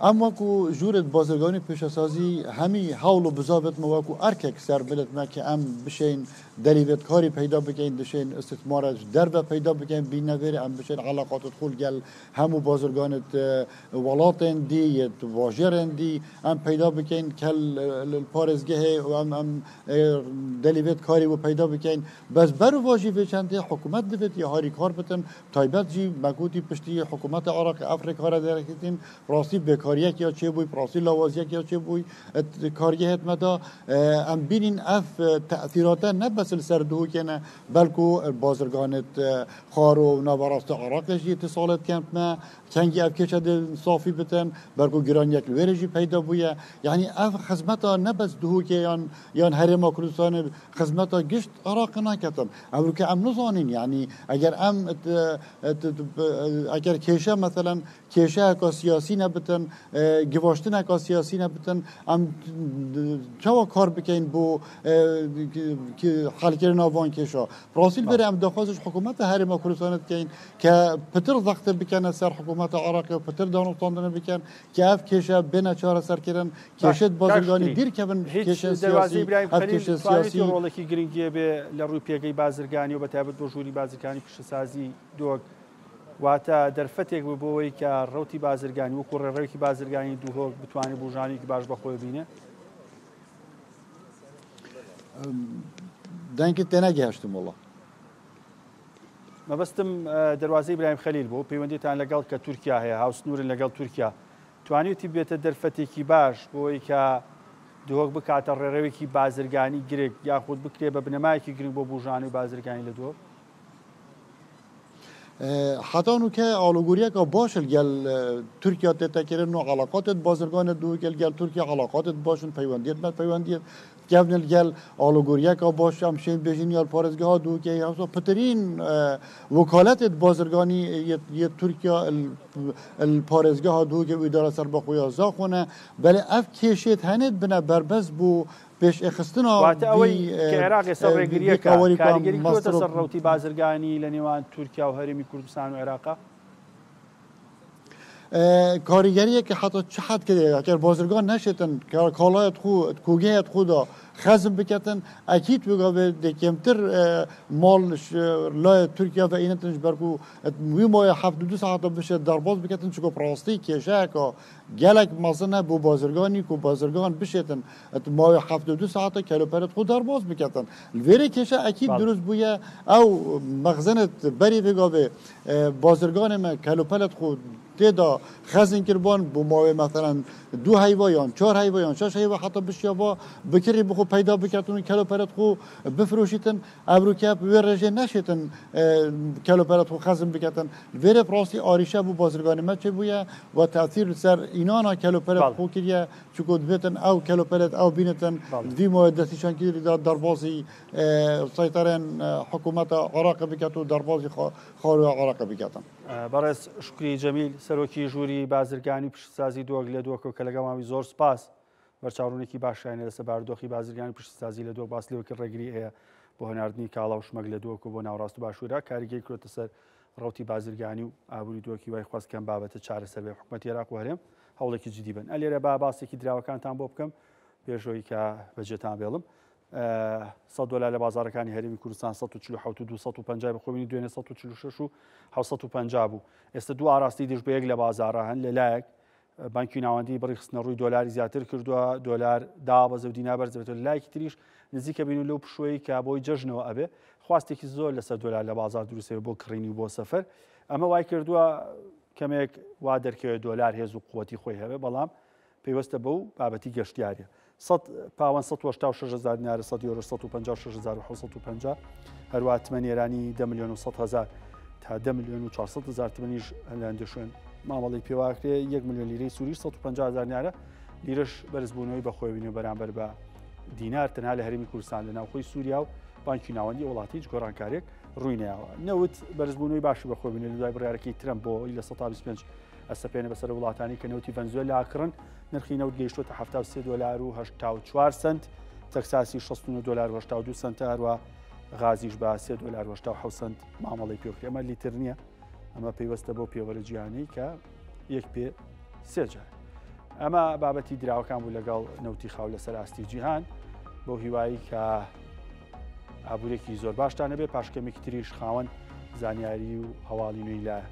ئەم وەکو ژوورت بازرگانی پیشەسازی هەمی هەوڵ و بزاڤت مە وەکو ئەرکێک سەر ملت مە کە ئەم بشین دەریڤێت کاری پەیدا بکەین دشین ئیستیثمارە دەرڤە پەیدا بکەین بینەڤێرێ ئەم بشین عەلاقاتت خول گەل هەموو بازرگانت وڵاتێن دی یت واژێرێن دی ئەم پەیدا بکەین کەل پارێزگەهێ و ئەم ئەم دەلیڤێت کاری و پەیدا بکەین بەس بەروڤاژی ڤێ چەندێ حکومەت دڤێت یە هاریکار بتن تایبەت ژی مەگوتی پشتی حکومەت عراق ئەف ڕێکارە دەرەکردین ڕاستی بێکاریەک یا چێ بووی ڕاستی لاوازیەک یا چێ بووی کارگەهێت مەدا ئەم بینین ئەف تەئثیراتە نە بەس لەسەر دهوکێنە بەلکو بازرگانت خار و ناوەڕاست عراقێ ژی اتصالت کەمپمە چەنگی ئەف کێشە دێ سافی بتن بەلکو گرانیەک لوێرێ ژی پەیدا بوویە یعنی ئەف خزمەتا نە بەس دهوکێ یان یان هەرێما کوردستانێ خزمەتا گشت عراق ناکەتن ئەمریکا ئەم نزانین یعنی ئەگەر ئەم ئەگەر کێشە مەسەلەن کێشەیەکە سیاسی نەبتن گواشتنەکە سیاسی نەبتن ئەم چاوە کار بکەین بۆ حلکردنا وان کێشە ڕاستی بەرێ ئەم داخوازش حکوومەتە هەرێما کوردستانە بکەین کە پتر زەختە بکەنە سەر حکوومەتە عراقی و پتر دانوستاندنە بکەن کە ئەف کێشە بێنە چارەسەرکردن کێشت بازرگانی دیرکەون کێشە سیاسی ئەف کێشە سیاسی ڕۆڵێکی گرنگیە بێ لە ڕووی پێگەی بازرگانی و بە تایبەت بۆ ژووری بازرگانی پیشەسازی دۆک واتە دەرفەتێک بوو بۆ ئەوەی کە ڕەوتی بازرگانی وەکو ڕێڕەوێکی بازرگانی دهۆک بتوانێت بوژانێکی باش بە خۆی بینێ؟ دەنگت تێنەگەیشتم وەڵا. مەبەستم دەروازەی ئیبراهیم خەلیل بوو، پەیوەندیتان لەگەڵ کە تورکیا هەیە، هاوسنوورن لەگەڵ تورکیا، توانیوتی ببێتە دەرفەتێکی باش بۆ ئەوەی کە دهۆک بکاتە ڕێڕەوێکی بازرگانی گرگ یاخود بکرێ بە بنەمایەکی گرنگ بۆ بوژانەوەی بازرگانی لە دهۆک؟ حتا نوکە ئاڵوگوریەکە باش گەل تورکیا تێتەکردن و علاقاتت بازرگانت دوو گەل گەل تورکیا علاقاتت باشن پەیوەندیت مە پەیوەندیت کەڤن گەل ئاڵوگوریەکە باش ئەم شێن بێژین یال پارێزگەها دووکە هەوسا پترین وکالەتت بازرگانی یە تورکیا پارێزگەها دووکە ئیدارە سەربەخۆیا زاخۆنە بەلێ ئەف کێشێت هەنێت بنە بەربەست بوو پێشخستنا واتە ئەوەی کە عێراق ئێستا ڕێگرییەکە کاریگەری کردووەتە سەر ڕەوتی بازرگانی لە نێوان تورکیا و هەرێمی کوردستان و عێراقا؟ کاریگەریەکە حتا چ حد کرێ ئەگەر بازرگان نەشێتن کاڵایەت خو کوگەیەت خۆدا خەزم بکەتن ئەکید وگاوێ دەکەمتر ماڵ لای تورکیا و ئینتنش بەرکو وی مایە هەفت دو ساعت بشێت دەرباز بکەتن چکۆ پڕاستی کێشەیەکە گەلەک مەزنە بۆ بازرگانی کو بازرگان بشێتن ماوەی 72 ساعتە کەلوپەلت خو دەرباز بکەتن لێرە کێشە ئەکید دروست بووە ئەو مەخزنت بەری بگاوێ بازرگانێ مە کەلوپەلت خو تێدا خەزن کردبان بۆ ماوەی مەسەلەن دوو هەیوە یان چوار هەیوە یان شەش هەیوە حتا بشیاوا بکڕی بخۆ پەیدا بکەتن و کەلوپەلت خو بفرۆشیتن ئەمروکە وێ ڕێژێ نەشێتن کەلوپەلت خو خەزن بکەتن لێرە ڕاستی ئاریشە بوو بازرگانی مە چێ بووە و تاثیر سەر ئینانا کەلوپەلت خۆ کریە چکۆ دبێتن ئەو کەلوپەلت ئەو بینتن دوی ماوە دەستنیشان کردی دەربازی سەیتەرێن حکوومەتە عێراق بکات و دەربازی خاوری عێراق بکاتن. بەڕێز شوکری جەمیل سەرۆکی ژووری بازرگانی و پیشەسازی دۆک لە دۆکەوە کە لەگەڵماوی زۆر سپاس بەرچاوڕوونێکی باشیان لەسەر بارودۆخی بازرگانی و پیشەسازی لە دۆک باس لەوە کرد ڕێگری هەیە بۆ هەناردنی کاڵا و شمەک لە دۆک و بۆ ناوەڕاست و باشوورە کاریگەری کردۆتە سەر ڕەوتی بازرگانی و ئابووری دۆکی وای خواست کەم بابەتە چارەسەر بێ حکومەتی عێراق و هەرێم هەوڵێکی جدی بن ئەلێرە با باسێکی دراوەکانتان بۆ بکەم پێشەوەی کە بەجێتان بێڵم 100 دۆلار لە بازاڕەکانی هەرێمی کوردستان 147 و 250 بە خۆبینی دوێنێ 146 و 750 بوو ئێستا دوو ئاراستەی دژ بە یەک لە بازاڕە هەن لەلایەک بانکی ناوەندی بڕی خستنە ڕووی دۆلاری زیاتر کردووە دۆلار دابەزە و دینار بەرز دەبێتەوە لایەکی تریش نزیکە بین و لەو پشووەی کە بۆی جەژنەوە ئەبێ خواستێکی زۆر لەسەر دۆلار لە بازار دروستەوە بۆ کڕینی و بۆ سەفەر ئەمە وای کردووە کەمێک وا دەرکەوێت دۆلار هێز و قوتی خۆی هەبێ بەڵام پەیوەستە بەو بابەتی گەشتیاریە. سەد پاوەن 186 هەزار دینار، 100 یۆرۆش 156 هەزار و 750، هەروەها تمەنی ئێرانی 10 ملیۆن و 100 هەزار تا 10 ملیۆن و 400 هەزار تمەنیش لە هەندێک شوێن مامەڵەی پێواکرێ، 1 ملیۆن لیرەی سووریش 150 هەزار دینارە، لیرەش بەرزبوونەوەی بەخۆی بینی بەرامبەر بە دینار تەنها لە هەرێمی کوردستان لە ناوخۆی سووریا و بانکی ناوەندی وڵاتی هیچ گۆڕانکارێک ڕووی نەیاوە. نەوت بەرزبوونەوەی باشی بەخۆی بینی لە دوای بڕیارەکەی ترەمپ بۆ 25% ئەسەپێنە بەسەر وڵاتانی کە نەوتی ڤەنزوێلا ئەکڕن، نرخی نەوت گەیشتووەتە 73 دۆلار و 84 سنت، تەکساسی 69 دۆلار و 82 سنتە، هەروە غازیش بە 3 دۆلار و 87 سنت مامەڵەی پێکرێ. ئەمە لیتر نییە، ئەمە پەیوەستە بۆ پێوەرە جیهانی کە یەک پێ سێ جار. ئەمە بابەتی دراوەکان بوو لەگەڵ نەوتی خاو لەسەر ئاستی جیهان بۆ هیوایی کە ئابوورێکی زۆر باشتان هەبێ پاش کەمێکی تریش خاوەن زانیاری و هەواڵی نوێی لایە.